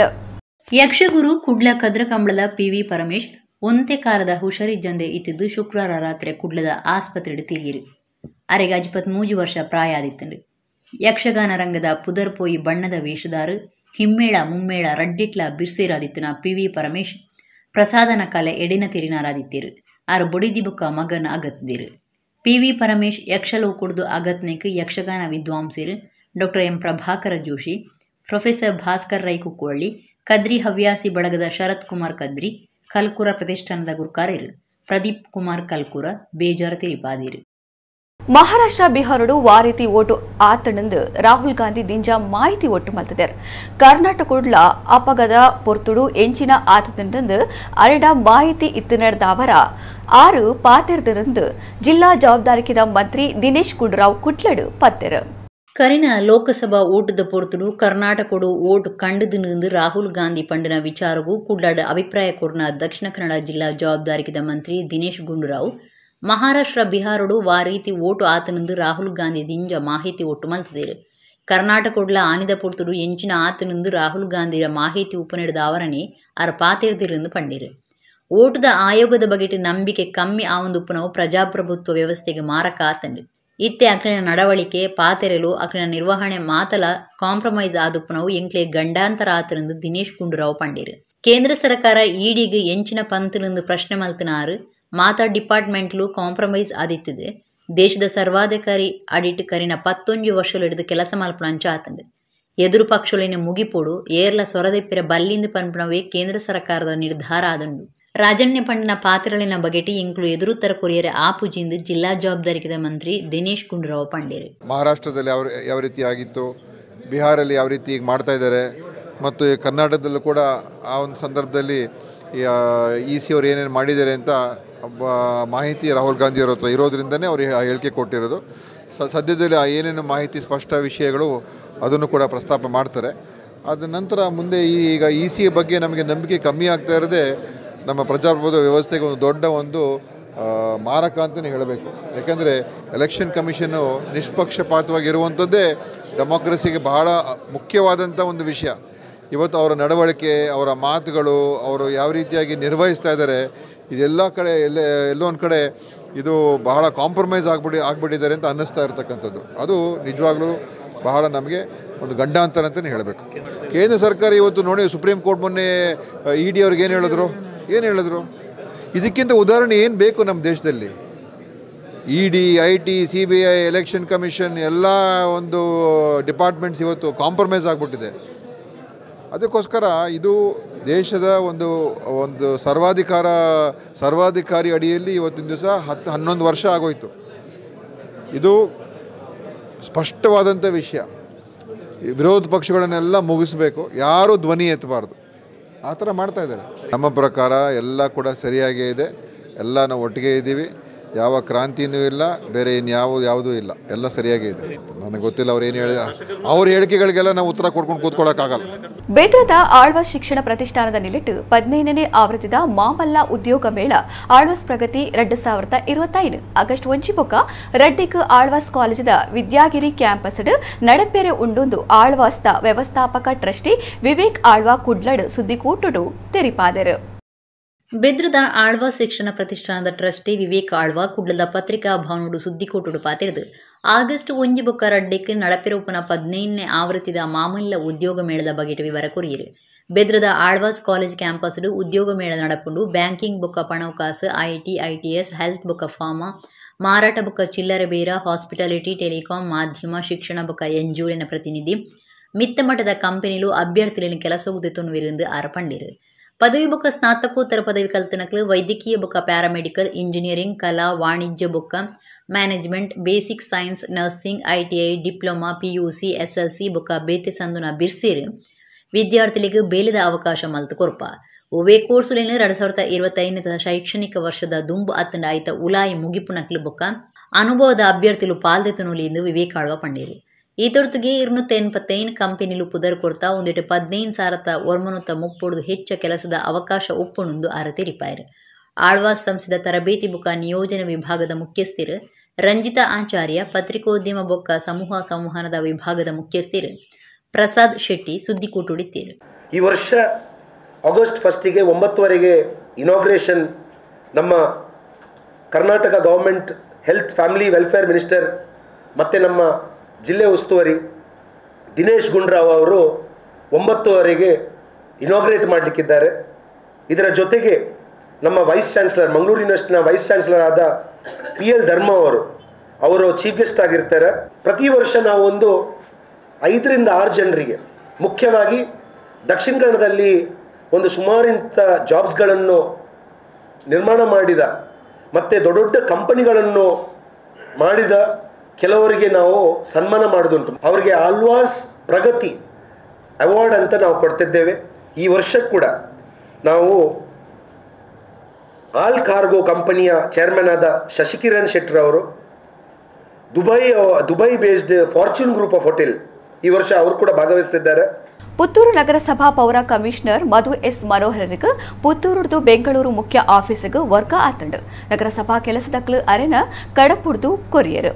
ಯಕ್ಷಗುರು ಕುಡ್ಲ ಕದ್ರ ಕಂಬಳದ ಪಿವಿ ಪರಮೇಶ್ ಒಂತೆ ಕಾಲದ ಹುಷಾರಿಜ್ಜಂದೆ ಇತ್ತಿದ್ದು ಶುಕ್ರವಾರ ರಾತ್ರಿ ಕುಡ್ಲದ ಆಸ್ಪತ್ರೆಡು ತಿರಿಯಿರು. ಅರೆಗೆ 53 ವರ್ಷ ಪ್ರಾಯ ಆದಿತ್ತಂಡು. ಯಕ್ಷಗಾನ ರಂಗದ ಪುದರ್ಪೋಯಿ ಬಣ್ಣದ ವೇಷದಾರು ಹಿಮ್ಮೇಳ ಮುಮ್ಮೇಳ ರಡ್ಡಿಟ್ಲ ಬಿರ್ಸಿರಾದಿತ್ತನ ಪಿವಿ ಪರಮೇಶ್ ಪ್ರಸಾದನ ಕಲೆ ಎಡಿನ ತಿರಿನಾರಾದಿತ್ತೀರು. ಆರು ಬೊಡಿದಿ ಬುಕ್ಕ ಮಗನ ಅಗತ್ದಿರು. ಪಿವಿ ಪರಮೇಶ್ ಯಕ್ಷಲೋಕುಡ್ದು ಅಗತ್ನೆಕ್ ಯಕ್ಷಗಾನ ವಿದ್ವಾಂಸರು doctor M Prabhakara Joshi, professor Bhaskar Rai Kukkuvalli, Kadri ಹವ್ಯಾಸಿ ಬಳಗದ ಶರತ್ ಕುಮಾರ್ ಕದ್ರಿ, ಕಲ್ಕುರ ಪ್ರತಿಷ್ಠಾನದ ಗುರುಕಾರರು ಪ್ರದೀಪ್ ಕುಮಾರ್ ಕಲ್ಕುರ ಬೇಜಾರ ತಿರಿಪಾದಿರು. ಮಹಾರಾಷ್ಟ್ರ ಬಿಹಾರಡು ವಾರೀತಿ ಓಟು ಆತಣಂದು ರಾಹುಲ್ ಗಾಂಧಿ ದಿಂಜ ಮಾಹಿತಿ ಒಟ್ಟು ಮಲ್ತದರು. ಕರ್ನಾಟಕಡ್ಲ ಅಪಗದ ಪೊರ್ತುಡು ಎಂಚಿನ ಆತದಂದು ಅರಡ ಮಾಹಿತಿ ಇತ್ತು ಆರು ಪಾತೆರ್ದಂದು ಜಿಲ್ಲಾ ಜವಾಬ್ದಾರಿಕಿದ ಮಂತ್ರಿ ದಿನೇಶ್ ಗುಂಡೂರಾವ್ ಕುಟ್ಲಡು ಪತ್ತೆರು. ಕರಿನ ಲೋಕಸಭಾ ಓಟದ ಪೊರ್ತುಡು ಕರ್ನಾಟಕಡು ಓಟು ಕಂಡದು ರಾಹುಲ್ ಗಾಂಧಿ ಪಂಡಿನ ವಿಚಾರಗೂ ಕುಡ್ಲಾಡ ಅಭಿಪ್ರಾಯ ಕೋರ್ನ ದಕ್ಷಿಣ ಕನ್ನಡ ಜಿಲ್ಲಾ ಜವಾಬ್ದಾರಿಕಿದ ಮಂತ್ರಿ ದಿನೇಶ್ ಗುಂಡೂರಾವ್ ಮಹಾರಾಷ್ಟ್ರ ಬಿಹಾರಡು ವಾರೀತಿ ಓಟು ಆತನಂದು ರಾಹುಲ್ ಗಾಂಧಿ ದಿಂಜ ಮಾಹಿತಿ ಒಟ್ಟು ಮಲ್ತದಿರು. ಕರ್ನಾಟಕಡ್ಲ ಆನಿದ ಪೊರ್ತುಡು ಎಂಚಿನ ಆತನಂದು ರಾಹುಲ್ ಗಾಂಧಿಯ ಮಾಹಿತಿ ಉಪನೆಡ್ದ ಅವರನೆ ಆರ ಪಾತಿರ್ದಿರಂದು ಪಂಡಿರು. ಓಟದ ಆಯೋಗದ ಬಗೆಟ್ ನಂಬಿಕೆ ಕಮ್ಮಿ ಆವಂದುಪ್ಪನವು ಪ್ರಜಾಪ್ರಭುತ್ವ ವ್ಯವಸ್ಥೆಗೆ ಮಾರಕ ಆತಂಡು. ಇತ್ತೆ ಅಕ್ಲಿನ ನಡವಳಿಕೆ ಪಾತೆರೆಲು ಅಕ್ಲಿನ ನಿರ್ವಹಣೆ ಮಾತಲ ಕಾಂಪ್ರಮೈಸ್ ಆದುಪ್ಪನವು ಎಂಕ್ಲೆ ಗಂಡಾಂತರ ಆತರಂದು ದಿನೇಶ್ ಗುಂಡೂರಾವ್ ಪಂಡಿರು. ಕೇಂದ್ರ ಸರ್ಕಾರ ಈಡಿಗೆ ಎಂಚಿನ ಪಂತನಂದು ಪ್ರಶ್ನೆ ಮಲ್ತನಾರು ಮಾತಾ ಡಿಪಾರ್ಟ್ಮೆಂಟ್ಲು ಕಾಂಪ್ರಮೈಸ್ ಆದಿತ್ತಿದೆ. ದೇಶದ ಸರ್ವಾಧಿಕಾರಿ ಅಡಿಟ್ ಕರಿನ 11 ವರ್ಷಗಳು ಕೆಲಸ ಮಲ್ಪನಂಚ ಆತಂಡು. ಎದುರು ಪಕ್ಷಲಿನ ಮುಗಿಪೋಡು ಏರ್ಲ ಸೊರದೆಪ್ಪಿರ ಬಲ್ಲಿಂದ ಪನ್ಪನವೇ ಕೇಂದ್ರ ಸರ್ಕಾರದ ನಿರ್ಧಾರ ಆದಂಡು. ರಾಜಣ್ಯ ಪಂಡನ ಪಾತ್ರಗಳಿನ ಬಗೆಟಿ ಇಂಕ್ಲು ಎದುರುತ್ತರ ಕೊರಿಯರೆ ಆಪುಜಿಂದು ಜಿಲ್ಲಾ ಜವಾಬ್ದಾರಿಕದ ಮಂತ್ರಿ ದಿನೇಶ್ ಗುಂಡೂರಾವ್ ಪಂಡೇರು. ಮಹಾರಾಷ್ಟ್ರದಲ್ಲಿ ಯಾವ ರೀತಿ ಆಗಿತ್ತು, ಬಿಹಾರಲ್ಲಿ ಯಾವ ರೀತಿ ಈಗ ಮಾಡ್ತಾ ಇದ್ದಾರೆ ಮತ್ತು ಕರ್ನಾಟಕದಲ್ಲೂ ಕೂಡ ಆ ಒಂದು ಸಂದರ್ಭದಲ್ಲಿ ಇ ಸಿ ಅವರು ಏನೇನು ಮಾಡಿದ್ದಾರೆ ಅಂತ ಮಾಹಿತಿ ರಾಹುಲ್ ಗಾಂಧಿಯವರ ಹತ್ರ ಇರೋದ್ರಿಂದನೇ ಅವರು ಹೇಳಿಕೆ ಕೊಟ್ಟಿರೋದು. ಸದ್ಯದಲ್ಲಿ ಆ ಏನೇನು ಮಾಹಿತಿ ಸ್ಪಷ್ಟ ವಿಷಯಗಳು ಅದನ್ನು ಕೂಡ ಪ್ರಸ್ತಾಪ ಮಾಡ್ತಾರೆ. ಅದ ನಂತರ ಮುಂದೆ ಈಗ ಇ ಸಿ ಬಗ್ಗೆ ನಮಗೆ ನಂಬಿಕೆ ಕಮ್ಮಿ ಆಗ್ತಾ ಇರೋದೇ ನಮ್ಮ ಪ್ರಜಾಪ್ರಭುತ್ವ ವ್ಯವಸ್ಥೆಗೆ ಒಂದು ದೊಡ್ಡ ಒಂದು ಮಾರಕ ಅಂತಲೇ ಹೇಳಬೇಕು. ಯಾಕೆಂದರೆ ಎಲೆಕ್ಷನ್ ಕಮಿಷನ್ನು ನಿಷ್ಪಕ್ಷಪಾತವಾಗಿರುವಂಥದ್ದೇ ಡೆಮೋಕ್ರಸಿಗೆ ಬಹಳ ಮುಖ್ಯವಾದಂಥ ಒಂದು ವಿಷಯ. ಇವತ್ತು ಅವರ ನಡವಳಿಕೆ, ಅವರ ಮಾತುಗಳು, ಅವರು ಯಾವ ರೀತಿಯಾಗಿ ನಿರ್ವಹಿಸ್ತಾ ಇದ್ದಾರೆ, ಇದೆಲ್ಲ ಕಡೆ ಎಲ್ಲೋ ಒಂದು ಕಡೆ ಇದು ಬಹಳ ಕಾಂಪ್ರಮೈಸ್ ಆಗ್ಬಿಟ್ಟಿದ್ದಾರೆ ಅಂತ ಅನ್ನಿಸ್ತಾ ಇರ್ತಕ್ಕಂಥದ್ದು. ಅದು ನಿಜವಾಗ್ಲೂ ಬಹಳ ನಮಗೆ ಒಂದು ಗಂಡಾಂತರ ಅಂತಲೇ ಹೇಳಬೇಕು. ಕೇಂದ್ರ ಸರ್ಕಾರ ಇವತ್ತು ನೋಡಿ, ಸುಪ್ರೀಂ ಕೋರ್ಟ್ ಮೊನ್ನೆ ಇ ಡಿ ಅವ್ರಿಗೆ ಏನು ಹೇಳಿದ್ರು? ಇದಕ್ಕಿಂತ ಉದಾಹರಣೆ ಏನು ಬೇಕು ನಮ್ಮ ದೇಶದಲ್ಲಿ? E D, I T, C B I, election commission ಎಲ್ಲ ಒಂದು ಡಿಪಾರ್ಟ್ಮೆಂಟ್ಸ್ ಇವತ್ತು ಕಾಂಪ್ರಮೈಸ್ ಆಗಿಬಿಟ್ಟಿದೆ. ಅದಕ್ಕೋಸ್ಕರ ಇದು ದೇಶದ ಒಂದು ಒಂದು ಸರ್ವಾಧಿಕಾರಿ ಅಡಿಯಲ್ಲಿ ಇವತ್ತಿನ ದಿವಸ 10-11 ವರ್ಷ ಆಗೋಯಿತು. ಇದು ಸ್ಪಷ್ಟವಾದಂಥ ವಿಷಯ. ವಿರೋಧ ಪಕ್ಷಗಳನ್ನೆಲ್ಲ ಮುಗಿಸಬೇಕು, ಯಾರೂ ಧ್ವನಿ ಎತ್ತಬಾರ್ದು, ಆ ಥರ ಮಾಡ್ತಾಯಿದ್ದಾರೆ. ನಮ್ಮ ಪ್ರಕಾರ ಎಲ್ಲ ಕೂಡ ಸರಿಯಾಗೇ ಇದೆ, ಎಲ್ಲ ನಾವು ಒಟ್ಟಿಗೆ ಇದ್ದೀವಿ, ಯಾವ ಕ್ರಾಂತಿನೂ ಇಲ್ಲ, ಬೇರೆ ಇನ್ಯಾವ ಯಾವುದೂ ಇಲ್ಲ, ಎಲ್ಲ ಸರಿಯಾಗೇ ಇದೆ. ನನಗೆ ಗೊತ್ತಿಲ್ಲ ಅವ್ರು ಏನು ಹೇಳಿ, ಅವ್ರ ಹೇಳಿಕೆಗಳಿಗೆಲ್ಲ ನಾವು ಉತ್ತರ ಕೊಡ್ಕೊಂಡು ಕೂತ್ಕೊಳ್ಳೋಕ್ಕಾಗಲ್ಲ. ಬೇದ್ರದ ಆಳ್ವಾಸ್ ಶಿಕ್ಷಣ ಪ್ರತಿಷ್ಠಾನದ ನಿಲಿಟ್ಟು 15ನೇ ಆವೃತ್ತಿದ ಮಾಮಲ್ಲ ಉದ್ಯೋಗ ಮೇಳ ಆಳ್ವಾಸ್ ಪ್ರಗತಿ 2025 ಆಗಸ್ಟ್ 1 ಬೊಕ್ಕ ರಡ್ಡಿಕ್ ಆಳ್ವಾಸ್ ಕಾಲೇಜಿದ ವಿದ್ಯಾಗಿರಿ ಕ್ಯಾಂಪಸ್ ನಡಪೆರೆ ಉಂಡೊಂದು ಆಳ್ವಾಸ್ದ ವ್ಯವಸ್ಥಾಪಕ ಟ್ರಸ್ಟಿ ವಿವೇಕ್ ಆಳ್ವಾ ಕುಡ್ಲಡ್ ಸುದ್ದಿಕೂಟುಡು ತೆರಿಪಾದರು. ಬೆದ್ರದ ಆಳ್ವಾಸ್ ಶಿಕ್ಷಣ ಪ್ರತಿಷ್ಠಾನದ ಟ್ರಸ್ಟಿ ವಿವೇಕ್ ಆಳ್ವಾ ಕುಡ್ಲದ ಪತ್ರಿಕಾ ಭವನೋಡು ಸುದ್ದಿಕೋಟುಡು ಪಾತಿರದು ಆಗಸ್ಟ್ 1 ಬೊಕ್ಕ ರಡ್ಡಿಕ್ ನಡಪಿರೊಪ್ಪುನ 15ನೇ ಆವೃತ್ತಿದ ಮಾಮಲ್ಲ ಉದ್ಯೋಗ ಮೇಳದ ಬಗೆಟ್ ವಿವರ ಕೊರಿಯರು. ಬೆದ್ರದ ಆಳ್ವಾಸ್ ಕಾಲೇಜ್ ಕ್ಯಾಂಪಸ್ ಉದ್ಯೋಗ ಮೇಳ ನಡಪುಂಡು ಬ್ಯಾಂಕಿಂಗ್ ಬೊಕ್ಕ ಪಣವಕಾಸು, IT, ITS, health ಬೊಕ್ಕ ಫಾರ್ಮಾ, ಮಾರಾಟ ಬೊಕ್ಕ ಚಿಲ್ಲರೆ ಬೇರ, ಹಾಸ್ಪಿಟಾಲಿಟಿ, ಟೆಲಿಕಾಂ, ಮಾಧ್ಯಮ, ಶಿಕ್ಷಣ ಬೊಕ್ಕ ಎನ್ಜಿಒಲಿನ ಪ್ರತಿನಿಧಿ, ಮಿತ್ತಮಟ್ಟದ ಕಂಪನಿಲು ಅಭ್ಯರ್ಥಿಗಳನ್ನು ಕೆಲಸಗುದೆತೊನ್ನುವಿರೆಂದು ಆರ ಪಂಡಿರು. ಪದವಿ ಬೊಕ್ಕ ಸ್ನಾತಕೋತ್ತರ ಪದವಿ ಕಲ್ತನಕ್ಲು ವೈದ್ಯಕೀಯ ಬೊಕ್ಕ ಪ್ಯಾರಾಮೆಡಿಕಲ್, ಇಂಜಿನಿಯರಿಂಗ್, ಕಲಾ, ವಾಣಿಜ್ಯ ಬೊಕ್ಕ management, basic science, nursing, ITI, diploma, PUC, SLC ಬೊಕ್ಕ ಬೇತೆ ಸಂದುನ ಬಿರ್ಸಿರು ವಿದ್ಯಾರ್ಥಿಗಳಿಗೆ ಬೇಲೆದ ಅವಕಾಶ ಮಲ್ತು ಕೊರ್ಪ. ಒವೇ ಕೋರ್ಸುಲೇನು 2025 ಶೈಕ್ಷಣಿಕ ವರ್ಷದ ದುಂಬು ಅತ್ತಂಡ ಆಯ್ತ ಉಲಾಯಿ ಮುಗಿಪುನಕ್ಲು ಬೊಕ್ಕ ಅನುಭವದ ಅಭ್ಯರ್ಥಿಲು ಪಾಲ್ದೆತುನುಲಿ ಎಂದು ವಿವೇಕ್ ಆಳ್ವ ಪಂಡೀರು. ಈ ತೊರ್ತುಗೆ 285 ಕಂಪನಿಲು ಪುದರ್ ಕೊಡ್ತಾ ಒಂದಿಟ್ಟು 15,930 ಹೆಚ್ಚ ಕೆಲಸದ ಅವಕಾಶ ಒಪ್ಪುಣೊಂದು ಆರ ತೆರಿಪಾಯರು. ಆಳ್ವಾಸ್ ಸಂಸ್ಥೆದ ತರಬೇತಿ ಬೊಕ್ಕ ನಿಯೋಜನೆ ವಿಭಾಗದ ಮುಖ್ಯಸ್ಥರು ರಂಜಿತಾ ಆಚಾರ್ಯ, ಪತ್ರಿಕೋದ್ಯಮ ಬೊಕ್ಕ ಸಮೂಹ ಸಂವಹನದ ವಿಭಾಗದ ಮುಖ್ಯಸ್ಥರು ಪ್ರಸಾದ್ ಶೆಟ್ಟಿ ಸುದ್ದಿಕೂಟುಡಿತ್ತೀರು. ಈ ವರ್ಷ ಆಗಸ್ಟ್ 1ಗೆ 9:30ಗೆ ಇನಾಗ್ರೇಷನ್ ನಮ್ಮ Karnataka government health family welfare minister ಮತ್ತು ನಮ್ಮ ಜಿಲ್ಲೆ ಉಸ್ತುವಾರಿ ದಿನೇಶ್ ಗುಂಡ್ರಾವ್ ಅವರು 9:30ಗೆ ಇನಾಗ್ರೇಟ್ ಮಾಡಲಿಕ್ಕಿದ್ದಾರೆ. ಇದರ ಜೊತೆಗೆ ನಮ್ಮ ವೈಸ್ ಚಾನ್ಸಲರ್, ಮಂಗಳೂರು ಯೂನಿವರ್ಸಿಟಿನ ವೈಸ್ ಚಾನ್ಸಲರ್ ಆದ PL ಧರ್ಮ ಅವರು ಚೀಫ್ ಗೆಸ್ಟ್ ಆಗಿರ್ತಾರೆ. ಪ್ರತಿ ವರ್ಷ ನಾವು ಒಂದು 5 ರಿಂದ 6 ಜನರಿಗೆ, ಮುಖ್ಯವಾಗಿ ದಕ್ಷಿಣ ಕನ್ನಡದಲ್ಲಿ ಒಂದು ಸುಮಾರಿಂಥ ಜಾಬ್ಸ್ಗಳನ್ನು ನಿರ್ಮಾಣ ಮಾಡಿದ ಮತ್ತು ದೊಡ್ಡ ದೊಡ್ಡ ಕಂಪನಿಗಳನ್ನು ಮಾಡಿದ ಕೆಲವರಿಗೆ ನಾವು ಸನ್ಮಾನ ಮಾಡೋದುಂಟು. ಅವರಿಗೆ ಆಳ್ವಾಸ್ ಪ್ರಗತಿ ಅವಾರ್ಡ್ ಅಂತ ನಾವು ಕೊಡ್ತಿದ್ದೇವೆ. ಈ ವರ್ಷ ಕೂಡ ನಾವು ಆಲ್ ಕಾರ್ಗೋ ಕಂಪನಿಯ ಚೇರ್ಮನ್ ಆದ ಶಶಿಕಿರಣ್ ಶೆಟ್ಟರ್ ಅವರು, Dubai based Fortune group of hotel ಈ ವರ್ಷ ಅವರು ಕೂಡ ಭಾಗವಹಿಸುತ್ತಿದ್ದಾರೆ. ಪುತ್ತೂರು ನಗರಸಭಾ ಪೌರ ಕಮಿಷನರ್ ಮಧು ಎಸ್ ಮನೋಹರನಿಗೆ ಪುತ್ತೂರುದು ಬೆಂಗಳೂರು ಮುಖ್ಯ ಆಫೀಸಿಗೆ ವರ್ಗ ಆತಂಡು. ನಗರಸಭಾ ಕೆಲಸದಕ್ಲು ಅರೆನ ಕಡಪುಡ್ದು ಕೊರಿಯರು.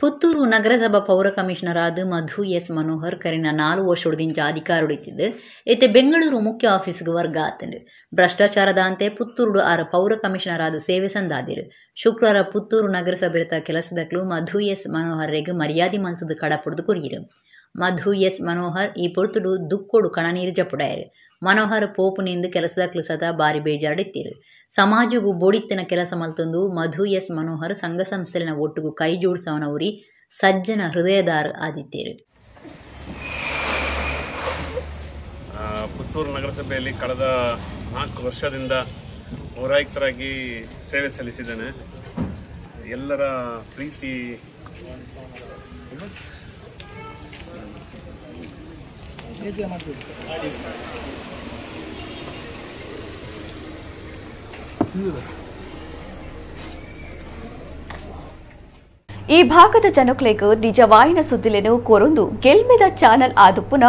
ಪುತ್ತೂರು ನಗರಸಭಾ ಪೌರ ಕಮಿಷನರ್ ಆದ ಮಧು ಎಸ್ ಮನೋಹರ್ ಕರಿನ 4 ವರ್ಷದಿಂದ ಅಧಿಕಾರೊಡಿತಿದ್ದು ಇತ್ತೆ ಬೆಂಗಳೂರು ಮುಖ್ಯ ಆಫೀಸ್ಗೆ ವರ್ಗ ಆತಂಡು. ಭ್ರಷ್ಟಾಚಾರದಂತೆ ಪುತ್ತೂರು ಆರ ಪೌರ ಕಮಿಷನರ್ ಆದ ಸೇವೆ ಸಂದಾದಿರು. ಶುಕ್ರವಾರ ಪುತ್ತೂರು ನಗರಸಭೆತ ಕೆಲಸದಕ್ಲು ಮಧು ಎಸ್ ಮನೋಹರ್ಗೆ ಮರ್ಯಾದೆ ಮಲ್ತದ ಕಡಪುಡ್ದು ಕೊರಿಯರು. ಮಧು ಎಸ್ ಮನೋಹರ್ ಈ ಪೊರ್ತುಡು ದುಕ್ಕೋಡು ಕಣನೀರು ಜಪುಡಾಯರು. ಮನೋಹರ್ ಪೋಪುನಿಂದ ಕೆಲಸದಕ್ಲು ಸದಾ ಬಾರಿ ಬೇಜಾಡಿತ್ತೀರು. ಸಮಾಜಗೂ ಬೋಡಿತ್ತನ ಕೆಲಸ ಮಲ್ತೊಂದು ಮಧು ಎಸ್ ಮನೋಹರ್ ಸಂಘ ಸಂಸ್ಥೆನ ಒಟ್ಟುಗು ಕೈ ಜೋಡಿಸವನವರಿ ಸಜ್ಜನ ಹೃದಯದಾರ ಆದಿತ್ಯರು. ಪುತ್ತೂರು ನಗರಸಭೆಯಲ್ಲಿ ಕಳೆದ 4 ವರ್ಷದಿಂದ ಪೌರಾಯುಕ್ತರಾಗಿ ಸೇವೆ ಸಲ್ಲಿಸಿದ್ದೇನೆ. ಎಲ್ಲರ ಪ್ರೀತಿ ಈ ಭಾಗದ ಜನಕ್ಲೆಗ್ ನಿಜವಾಯಿನ ಸುದ್ದಿಲೆನು ಕೊರೊಂದು ಗೆಲ್ಮೆದ ಚಾನಲ್ ಆದುಪ್ಪುನ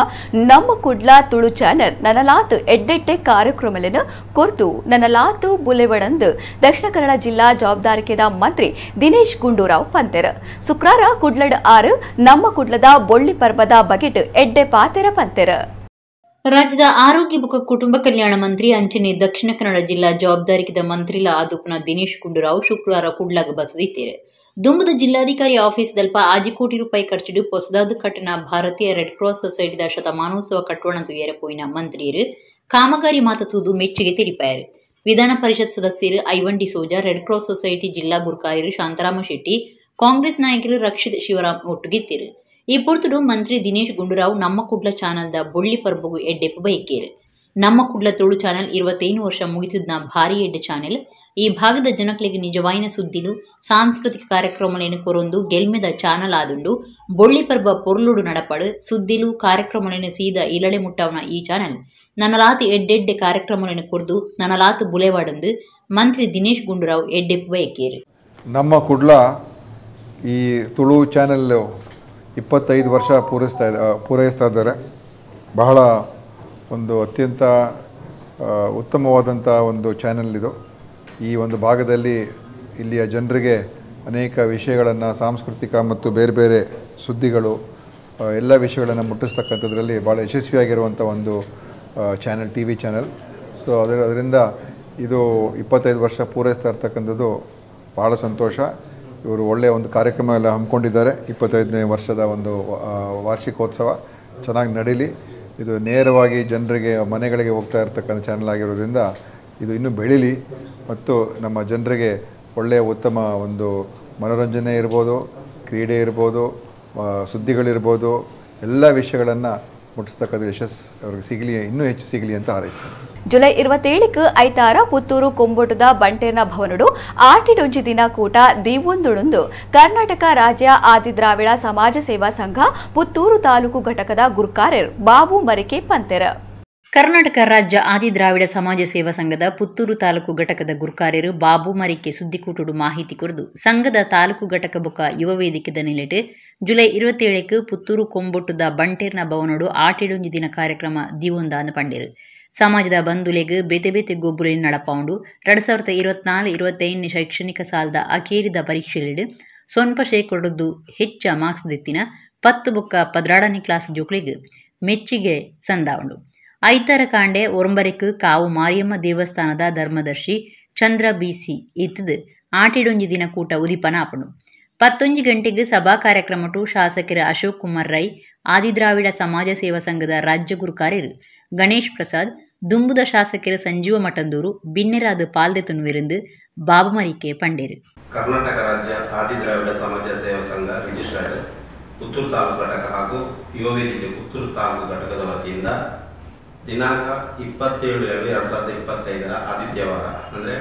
ನಮ್ಮ ಕುಡ್ಲ ತುಳು ಚಾನಲ್ ನನಲಾತ್ ಎಡ್ಡೆಟ್ಟೆ ಕಾರ್ಯಕ್ರಮಲೆನು ಕೊರ್ದು ನನಲಾತು ಬುಲೆವಡಂದು ದಕ್ಷಿಣ ಕನ್ನಡ ಜಿಲ್ಲಾ ಜವಾಬ್ದಾರಿಕೆದ ಮಂತ್ರಿ ದಿನೇಶ್ ಗುಂಡೂರಾವ್ ಪಂತೆರ್. ಶುಕ್ರಾರ ಕುಡ್ಲಡ್ 6 ನಮ್ಮ ಕುಡ್ಲದ ಬೊಳ್ಳಿ ಪರ್ಬದ ಬಗೆಟ್ ಎಡ್ಡೆ ಪಾತೆರ ಪಂತೆರ್. ರಾಜ್ಯದ ಆರೋಗ್ಯ ಬೊಕ್ಕ ಕುಟುಂಬ ಕಲ್ಯಾಣ ಮಂತ್ರಿ ಅಂಚನೆ ದಕ್ಷಿಣ ಕನ್ನಡ ಜಿಲ್ಲಾ ಜವಾಬ್ದಾರಿಕೆದ ಮಂತ್ರಿಲ ಆದುಪ್ಪುನ ದಿನೇಶ್ ಗುಂಡೂರಾವ್ ಶುಕ್ರವಾರ ಕುಡ್ಲಗ್ ಬಸದಿತ್ತೇರು. ದುಂಬದ ಜಿಲ್ಲಾಧಿಕಾರಿ ಆಫೀಸ್ ದಲ್ಪ 5 ಕೋಟಿ ರೂಪಾಯಿ ಖರ್ಚಿಡು ಪೊಸದಾದ ಕಟ್ಟಣ ಭಾರತೀಯ ರೆಡ್ ಕ್ರಾಸ್ ಸೊಸೈಟಿದ ಶತಮಾನೋತ್ಸವ ಕಟ್ಟೋಣಂತು ಏರಪೋಯಿನ ಮಂತ್ರಿಯರು ಕಾಮಗಾರಿ ಮಾತ ತೂದು ಮೆಚ್ಚುಗೆ ತೆರಿಪಾಯರು. ವಿಧಾನ ಪರಿಷತ್ ಸದಸ್ಯರು Ivan D'Souza, red cross society ಜಿಲ್ಲಾ ಗುರ್ಕಾರ್ಯರು ಶಾಂತರಾಮ ಶೆಟ್ಟಿ, ಕಾಂಗ್ರೆಸ್ ನಾಯಕರು ರಕ್ಷಿತ್ ಶಿವರಾಮ್ ಒಟ್ಟುಗಿತ್ತಿರು. ಈ ಪೊರ್ತುಡು ಮಂತ್ರಿ ದಿನೇಶ್ ಗುಂಡೂರಾವ್ ನಮ್ಮ ಕುಡ್ಲ ಚಾನಲ್ದ ಬೊಳ್ಳಿ ಪರ್ಬಗು ಎಡ್ಡೆಪ್ಪು ಬಯಕೇರು. ನಮ್ಮ ಕುಡ್ಲ ತುಳು ಚಾನಲ್ 25 ವರ್ಷ ಮುಗಿತಿದ್ನ ಭಾರಿ ಎಡ್ಡೆ ಚಾನೆಲ್. ಈ ಭಾಗದ ಜನಕ್ಲೆಗ್ ನಿಜವಾಯಿನ ಸುದ್ದಿಲು ಸಾಂಸ್ಕೃತಿಕ ಕಾರ್ಯಕ್ರಮಲೇನು ಕೊರೊಂದು ಗೆಲ್ಮೆದ ಚಾನಲ್ ಆದುಂಡು. ಬೊಳ್ಳಿ ಪರ್ಬ ಪೊರ್ಲುಡು ನಡಪಡು ಸುದ್ದಿಲು ಕಾರ್ಯಕ್ರಮಲೇನು ಸೀದಾ ಇಲಳೆ ಮುಟ್ಟವನ ಈ ಚಾನಲ್ ನನಲಾತು ಎಡ್ಡೆಡ್ಡೆ ಕಾರ್ಯಕ್ರಮಲೇನು ಕೊರ್ದು ನನಲಾತು ಬುಲೆವಾಡಂದು ಮಂತ್ರಿ ದಿನೇಶ್ ಗುಂಡೂರಾವ್ ಎಡ್ಡೆಪ್ಪು ಬಯಕೇರು. ನಮ್ಮ ಕುಡ್ಲ ಈ ತುಳು ಚಾನೆಲ್ 25 ವರ್ಷ ಪೂರೈಸ್ತಾ ಇದ್ದಾರೆ. ಬಹಳ ಒಂದು ಅತ್ಯಂತ ಉತ್ತಮವಾದಂಥ ಒಂದು ಚಾನೆಲ್ ಇದು. ಈ ಒಂದು ಭಾಗದಲ್ಲಿ ಇಲ್ಲಿಯ ಜನರಿಗೆ ಅನೇಕ ವಿಷಯಗಳನ್ನು, ಸಾಂಸ್ಕೃತಿಕ ಮತ್ತು ಬೇರೆ ಬೇರೆ ಸುದ್ದಿಗಳು, ಎಲ್ಲ ವಿಷಯಗಳನ್ನು ಮುಟ್ಟಿಸ್ತಕ್ಕಂಥದ್ರಲ್ಲಿ ಭಾಳ ಯಶಸ್ವಿಯಾಗಿರುವಂಥ ಒಂದು channel, T V channel. So ಅದರಿಂದ ಇದು 25 ವರ್ಷ ಪೂರೈಸ್ತಾ ಇರ್ತಕ್ಕಂಥದ್ದು ಭಾಳ ಸಂತೋಷ. ಇವರು ಒಳ್ಳೆಯ ಒಂದು ಕಾರ್ಯಕ್ರಮ ಎಲ್ಲ ಹಮ್ಮಿಕೊಂಡಿದ್ದಾರೆ. 25ನೇ ವರ್ಷದ ಒಂದು ವಾರ್ಷಿಕೋತ್ಸವ ಚೆನ್ನಾಗಿ ನಡೀಲಿ. ಇದು ನೇರವಾಗಿ ಜನರಿಗೆ ಮನೆಗಳಿಗೆ ಹೋಗ್ತಾ ಇರ್ತಕ್ಕಂಥ ಚಾನಲ್ ಆಗಿರೋದ್ರಿಂದ ಇದು ಇನ್ನೂ ಬೆಳೀಲಿ ಮತ್ತು ನಮ್ಮ ಜನರಿಗೆ ಒಳ್ಳೆಯ ಉತ್ತಮ ಒಂದು ಮನೋರಂಜನೆ ಇರ್ಬೋದು, ಕ್ರೀಡೆ ಇರ್ಬೋದು, ಸುದ್ದಿಗಳಿರ್ಬೋದು, ಎಲ್ಲ ವಿಷಯಗಳನ್ನು ಮುಟ್ಟಿಸ್ತಕ್ಕಂಥ ಯಶಸ್ಸು ಅವ್ರಿಗೆ ಸಿಗಲಿ, ಇನ್ನೂ ಹೆಚ್ಚು ಸಿಗಲಿ ಅಂತ ಹಾರೈಸ್ತಾರೆ. ಜುಲೈ 27ಕ್ಕೆ ಐತಾರ ಪುತ್ತೂರು ಕೊಂಬೋಟದ ಬಂಟೇರ್ನ ಭವನಡು ಆಟಿಡೊಂಜಿ ದಿನ ಕೂಟ ದೀವೊಂದುಡುಂದು ಕರ್ನಾಟಕ ರಾಜ್ಯ ಆದಿದ್ರಾವಿಡ ಸಮಾಜ ಸೇವಾ ಸಂಘ ಪುತ್ತೂರು ತಾಲೂಕು ಘಟಕದ ಗುರ್ಕಾರೆರ್ ಬಾಬು ಮರಿಕೆ ಪಂತೆರ. ಕರ್ನಾಟಕ ರಾಜ್ಯ ಆದಿದ್ರಾವಿಡ ಸಮಾಜ ಸೇವಾ ಸಂಘದ ಪುತ್ತೂರು ತಾಲೂಕು ಘಟಕದ ಗುರ್ಕಾರ್ಯರು ಬಾಬು ಮರಿಕೆ ಸುದ್ದಿಕೂಟುಡು ಮಾಹಿತಿ ಕೊರದು ಸಂಘದ ತಾಲೂಕು ಘಟಕ ಬೊಕ ಯುವ ವೇದಿಕೆದ ನಿಲೆಟ್ ಜುಲೈ 27ಕ್ಕೆ ಪುತ್ತೂರು ಕೊಂಬೊಟ್ಟುದ ಬಂಟೇರ್ನ ಭವನೋಡು ಆಟಿಡೊಂಜಿ ದಿನ ಕಾರ್ಯಕ್ರಮ ದಿವೊಂದಾನ ಪಂಡೇರು. ಸಮಾಜದ ಬಂಧುಲೆಗ್ ಬೇತೆ ಬೇತೆ ಗೊಬ್ಬುಲೆನ್ ನಡಪಾವುಂಡು. 2024-25 ಶೈಕ್ಷಣಿಕ ಸಾಲದ ಅಖೇರಿದ ಪರೀಕ್ಷೆಲೆಡ್ 0% ಹೆಚ್ಚ ಮಾರ್ಕ್ಸ್ ದಿತ್ತಿನ 10 ಬೊಕ್ಕ 12ನೇ ಕ್ಲಾಸ್ ಜೋಕ್ಲೆಗ್ ಮೆಚ್ಚಿಗೆ ಸಂದಾವುಂಡು. ಐತಾರ ಕಾಂಡೆ ಒರಂಬರೆಕ್ ಕಾವು ಮಾರಿಯಮ್ಮ ದೇವಸ್ಥಾನದ ಧರ್ಮದರ್ಶಿ ಚಂದ್ರ ಬಿಸಿ ಇತ್ತದು ಆಟಿಡೊಂಜಿ ದಿನ ಕೂಟ ಉದಿಪನ ಆಪುಂಡು. 11 ಗಂಟೆಗೆ ಸಭಾ ಕಾರ್ಯಕ್ರಮಟು ಶಾಸಕರ ಅಶೋಕ್ ಕುಮಾರ್ ರೈ, ಆದಿದ್ರಾವಿಡ ಸಮಾಜ ಸೇವಾ ಸಂಘದ ರಾಜ್ಯ ಗುರುಕಾರ್ಯರು ಗಣೇಶ್ ಪ್ರಸಾದ್, ದುಂಬುದ ಶಾಸಕರ ಸಂಜೀವ ಮಠಂದೂರು ಬಿನ್ನೆರಾದ ಪಾಲ್ದೆ ತುನುವಿருந்து ಬಾಬುಮರಿಕೆ ಪಂಡೇರು. ಕರ್ನಾಟಕ ರಾಜ್ಯ ಆದಿದ್ರಾವಿಡ ಸಮಾಜ ಸೇವಾ ಸಂಘ ರಿಜಿಸ್ಟರ್ಡ್ ಪುತ್ತೂರು ತಾಲೂಕು ಘಟಕ ಹಾಗೂ ಯುವ ವೇದಿಕೆ ಪುತ್ತೂರು ತಾಲೂಕು ಘಟಕದ ವತಿಯಿಂದ ದಿನಾಂಕ 27/2/2025 ಆದಿತ್ಯವಾರ, ಅಂದರೆ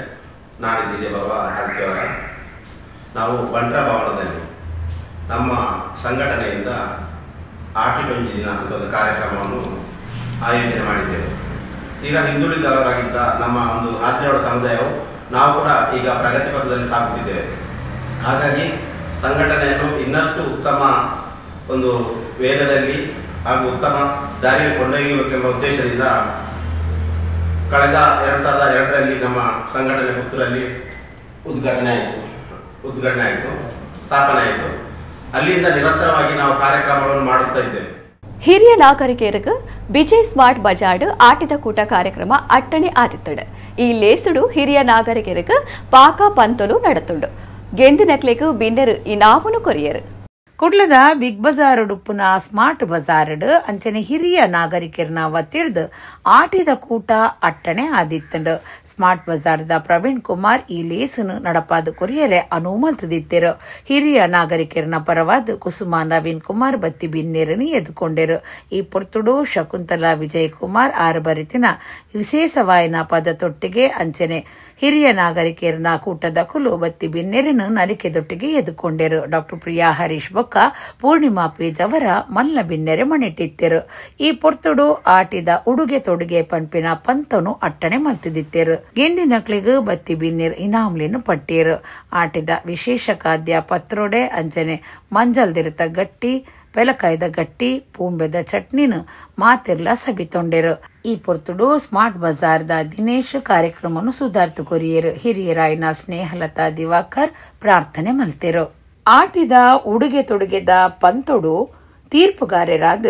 ನಾಡಿದ್ದಿದೆ ಬರುವ ಆದಿತ್ಯವಾರ, ನಾವು ಬಂಟ್ರ ಭವನದಲ್ಲಿ ನಮ್ಮ ಸಂಘಟನೆಯಿಂದ ಆಟಿಡೊಂಜಿ ದಿನ ಅಂತ ಒಂದು ಕಾರ್ಯಕ್ರಮವನ್ನು ಆಯೋಜನೆ ಮಾಡಿದ್ದೇವೆ. ಈಗ ಹಿಂದುಳಿದವರಾಗಿದ್ದ ನಮ್ಮ ಒಂದು ಆದಿದ್ರಾವಿಡ ಸಮುದಾಯವು ನಾವು ಕೂಡ ಈಗ ಪ್ರಗತಿ ಪಥದಲ್ಲಿ ಸಾಗುತ್ತಿದ್ದೇವೆ. ಹಾಗಾಗಿ ಸಂಘಟನೆಯನ್ನು ಇನ್ನಷ್ಟು ಉತ್ತಮ ಒಂದು ವೇಗದಲ್ಲಿ ಹಾಗೂ ಉತ್ತಮ ದಾರಿಯಲ್ಲಿ ಕೊಂಡೊಯ್ಯಬೇಕೆಂಬ ಉದ್ದೇಶದಿಂದ ಕಳೆದ 2002ರಲ್ಲಿ ನಮ್ಮ ಸಂಘಟನೆ ಪುತ್ತೂರಲ್ಲಿ ಉದ್ಘಾಟನೆ ಆಯಿತು, ಸ್ಥಾಪನೆ ಆಯಿತು. ಅಲ್ಲಿಂದ ನಿರಂತರವಾಗಿ ನಾವು ಕಾರ್ಯಕ್ರಮಗಳನ್ನು ಮಾಡುತ್ತಾ ಇದ್ದೇವೆ. ಹಿರಿಯ ನಾಗರಿಕರಿಗೆ ವಿಜಯ್ ಸ್ಮಾರ್ಟ್ ಬಜಾರ್ಡ್ ಆಟಿದ ಕೂಟ ಕಾರ್ಯಕ್ರಮ ಅಟ್ಟಣೆ ಆದಿತ್ತಡು. ಈ ಲೇಸುಡು ಹಿರಿಯ ನಾಗರಿಕರಿಗೆ ಪಾಕ ಪಂತಲು ನಡತುಂಡು. ಗೆಂದಿನಕ್ಲೆಗ್ ಬಿನ್ನೆರು ಇನಾಮುನು ಕೊರಿಯರು. ಕುಡ್ಲದ ಬಿಗ್ ಬಜಾರ್ ಉಡುಪುನ ಸ್ಮಾರ್ಟ್ ಬಜಾರ್ಡ್ ಅಂಚನೆ ಹಿರಿಯ ನಾಗರಿಕರನ್ನ ವತಿರ್ದು ಆಟಿದ ಕೂಟ ಅಟ್ಟಣೆ ಆದಿತ್ತಂಡು. ಸ್ಮಾರ್ಟ್ ಬಜಾರ್ದ ಪ್ರವೀಣ್ ಕುಮಾರ್ ಈ ಲೇಸನು ನಡಪಾದ ಕೊರಿಯರೆ ಅನುಮಲ್ತದಿತ್ತಿರು. ಹಿರಿಯ ನಾಗರಿಕರನ್ನ ಪರವಾದ ಕುಸುಮಾ ನವೀನ್ ಕುಮಾರ್ ಬತ್ತಿ ಬಿನ್ನೇರನ್ನು ಎದುಕೊಂಡರು. ಈ ಪೊರ್ತುಡು ಶಕುಂತಲಾ ವಿಜಯ್ ಕುಮಾರ್ ಆರು ಬರಿತಿನ ವಿಶೇಷ ವಾಯನ ಪದ ತೊಟ್ಟಿಗೆ ಅಂಚನೆ ಹಿರಿಯ ನಾಗರಿಕರ್ನ ಕೂಟದ ಕುಲು ಬತ್ತಿ ಬಿನ್ನೆರೆನು ನಲಿಕೆದೊಟ್ಟಿಗೆ ಎದುಕೊಂಡೆರು. ಡಾಕ್ಟರ್ ಪ್ರಿಯಾ ಹರೀಶ್ ಬೊಕ್ಕ ಪೂರ್ಣಿಮಾ ಪೇಜವರ ಮಲ್ಲ ಬಿನ್ನೆರೆ ಮಣಿಟ್ಟಿತ್ತೆರು. ಈ ಪೊರ್ತುಡು ಆಟಿದ ಉಡುಗೆ ತೊಡುಗೆ ಪನ್ಪಿನ ಪಂತನು ಅಟ್ಟಣೆ ಮಲ್ತಿದಿತ್ತೆರು. ಗೆಂದಿನಕ್ಲಿಗ್ ಬತ್ತಿ ಬಿನ್ನೆರ್ ಇನಾಮ್ಲಿನ ಪಟ್ಟಿರು. ಆಟಿದ ವಿಶೇಷ ಖಾದ್ಯ ಪತ್ರೋಡೆ ಅಂಚನೆ ಮಂಜಲ್ದಿರುತ್ತ ಗಟ್ಟಿ, ಪೆಲಕಾಯ್ದ ಗಟ್ಟಿ, ಪೂಂಬೆದ ಚಟ್ನಿನ ಮಾತಿರ್ಲ ಸಬಿತೊಂಡೆರು. ಈ ಪೊರ್ತುಡು ಸ್ಮಾರ್ಟ್ ಬಜಾರ್ದ ದಿನೇಶ್ ಕಾರ್ಯಕ್ರಮವನ್ನು ಸುಧಾರ್ತು ಕೊರಿಯರು. ಹಿರಿಯರಾಯನ ಸ್ನೇಹಲತಾ ದಿವಾಕರ್ ಪ್ರಾರ್ಥನೆ ಮಲ್ತೆರು. ಆಟಿದ ಉಡುಗೆ ತೊಡುಗೆದ ಪಂತೊಡು ತೀರ್ಪುಗಾರರಾದ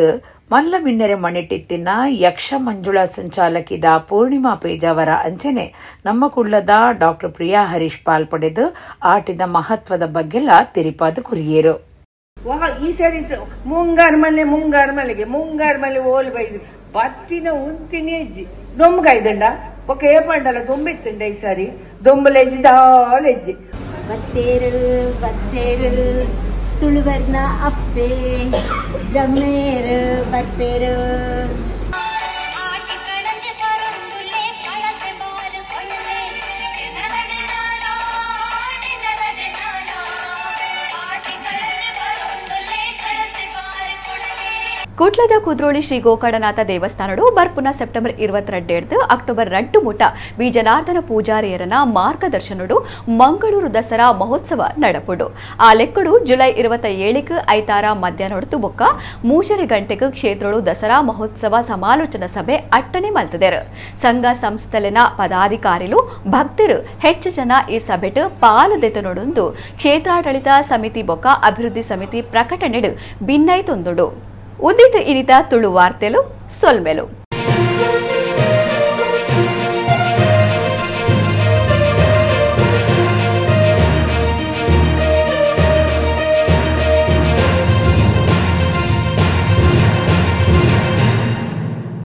ಮಲ್ಲ ಮಿನ್ನರೆ ಮಣಿಟ್ಟಿತ್ತಿನ ಯಕ್ಷ ಮಂಜುಳಾ ಸಂಚಾಲಕಿದ ಪೂರ್ಣಿಮಾ ಪೇಜಾವರ ಅಂಚನೆ ನಮ್ಮ ಕುಳ್ಳದ ಡಾಕ್ಟರ್ ಪ್ರಿಯಾ ಹರೀಶ್ ಪಾಲ್ಪಡೆದು ಆಟಿದ ಮಹತ್ವದ ಬಗ್ಗೆಲ್ಲ ತಿರಿಪಾದ ಕುರಿಯರು. ಈ ಸರಿ ಮುಂಗಾರು ಮಲ್ಲೆ ಮುಂಗಾರು ಮಲ್ಲಿಗೆ ಮುಂಗಾರು ಮಲ್ಲೆ ಓಲ್ ಬೈದು ಬತ್ತಿನ ಉಂತಿನಿ ಹೆಜ್ಜಿ ದೊಂಬುಗಾಯ್ದಂಡ ಒಕ್ಕ ಏಪಂಡಲ ದೊಂಬೆತ್ತಂಡ ಈ ಸಾರಿ ದೊಂಬಲೆಜ್ಜಿ ದಾಲೆಜ್ಜಿ ಬತ್ತೇರು ಬತ್ತೇರು ತುಳುವರ್ನ ಅಪ್ಪೆ ಬ್ರಹ್ಮೇರು ಬತ್ತೇರು. ಕುಡ್ಲದ ಕುದ್ರೋಳಿ ಶ್ರೀ ಗೋಕರ್ಣನಾಥ ದೇವಸ್ಥಾನಡು ಬರ್ಪುನ ಸೆಪ್ಟೆಂಬರ್ 22 ಅಕ್ಟೋಬರ್ 2 ಮುಟ ಬಿ ಜನಾರ್ದನ ಪೂಜಾರಿಯರನ ಮಾರ್ಗದರ್ಶನಡು ಮಂಗಳೂರು ದಸರಾ ಮಹೋತ್ಸವ ನಡಪುಡು. ಆ ಲೆಕ್ಕಡು ಜುಲೈ 27 ಐತಾರ ಮಧ್ಯಾಹ್ನ ಬೊಕ್ಕ 3:30 ಗಂಟೆಗೆ ಕ್ಷೇತ್ರಡು ದಸರಾ ಮಹೋತ್ಸವ ಸಮಾಲೋಚನಾ ಸಭೆ ಅಟ್ಟಣೆ ಮಲ್ತದೆರು. ಸಂಘ ಸಂಸ್ಥೆಲಿನ ಪದಾಧಿಕಾರಿಲು ಭಕ್ತರು ಹೆಚ್ಚು ಜನ ಈ ಸಭೆಟ್ ಪಾಲು ದೆತನೊಡೊಂದು ಕ್ಷೇತ್ರಾಡಳಿತ ಸಮಿತಿ ಬೊಕ್ಕ ಅಭಿವೃದ್ಧಿ ಸಮಿತಿ ಪ್ರಕಟಣೆಡು ಭಿನ್ನೈತೊಂದುಡು. ಉದಿತ ಇನಿತ ತುಳು ವಾರ್ತೆಲು ಸೊಲ್ಮೆಲು.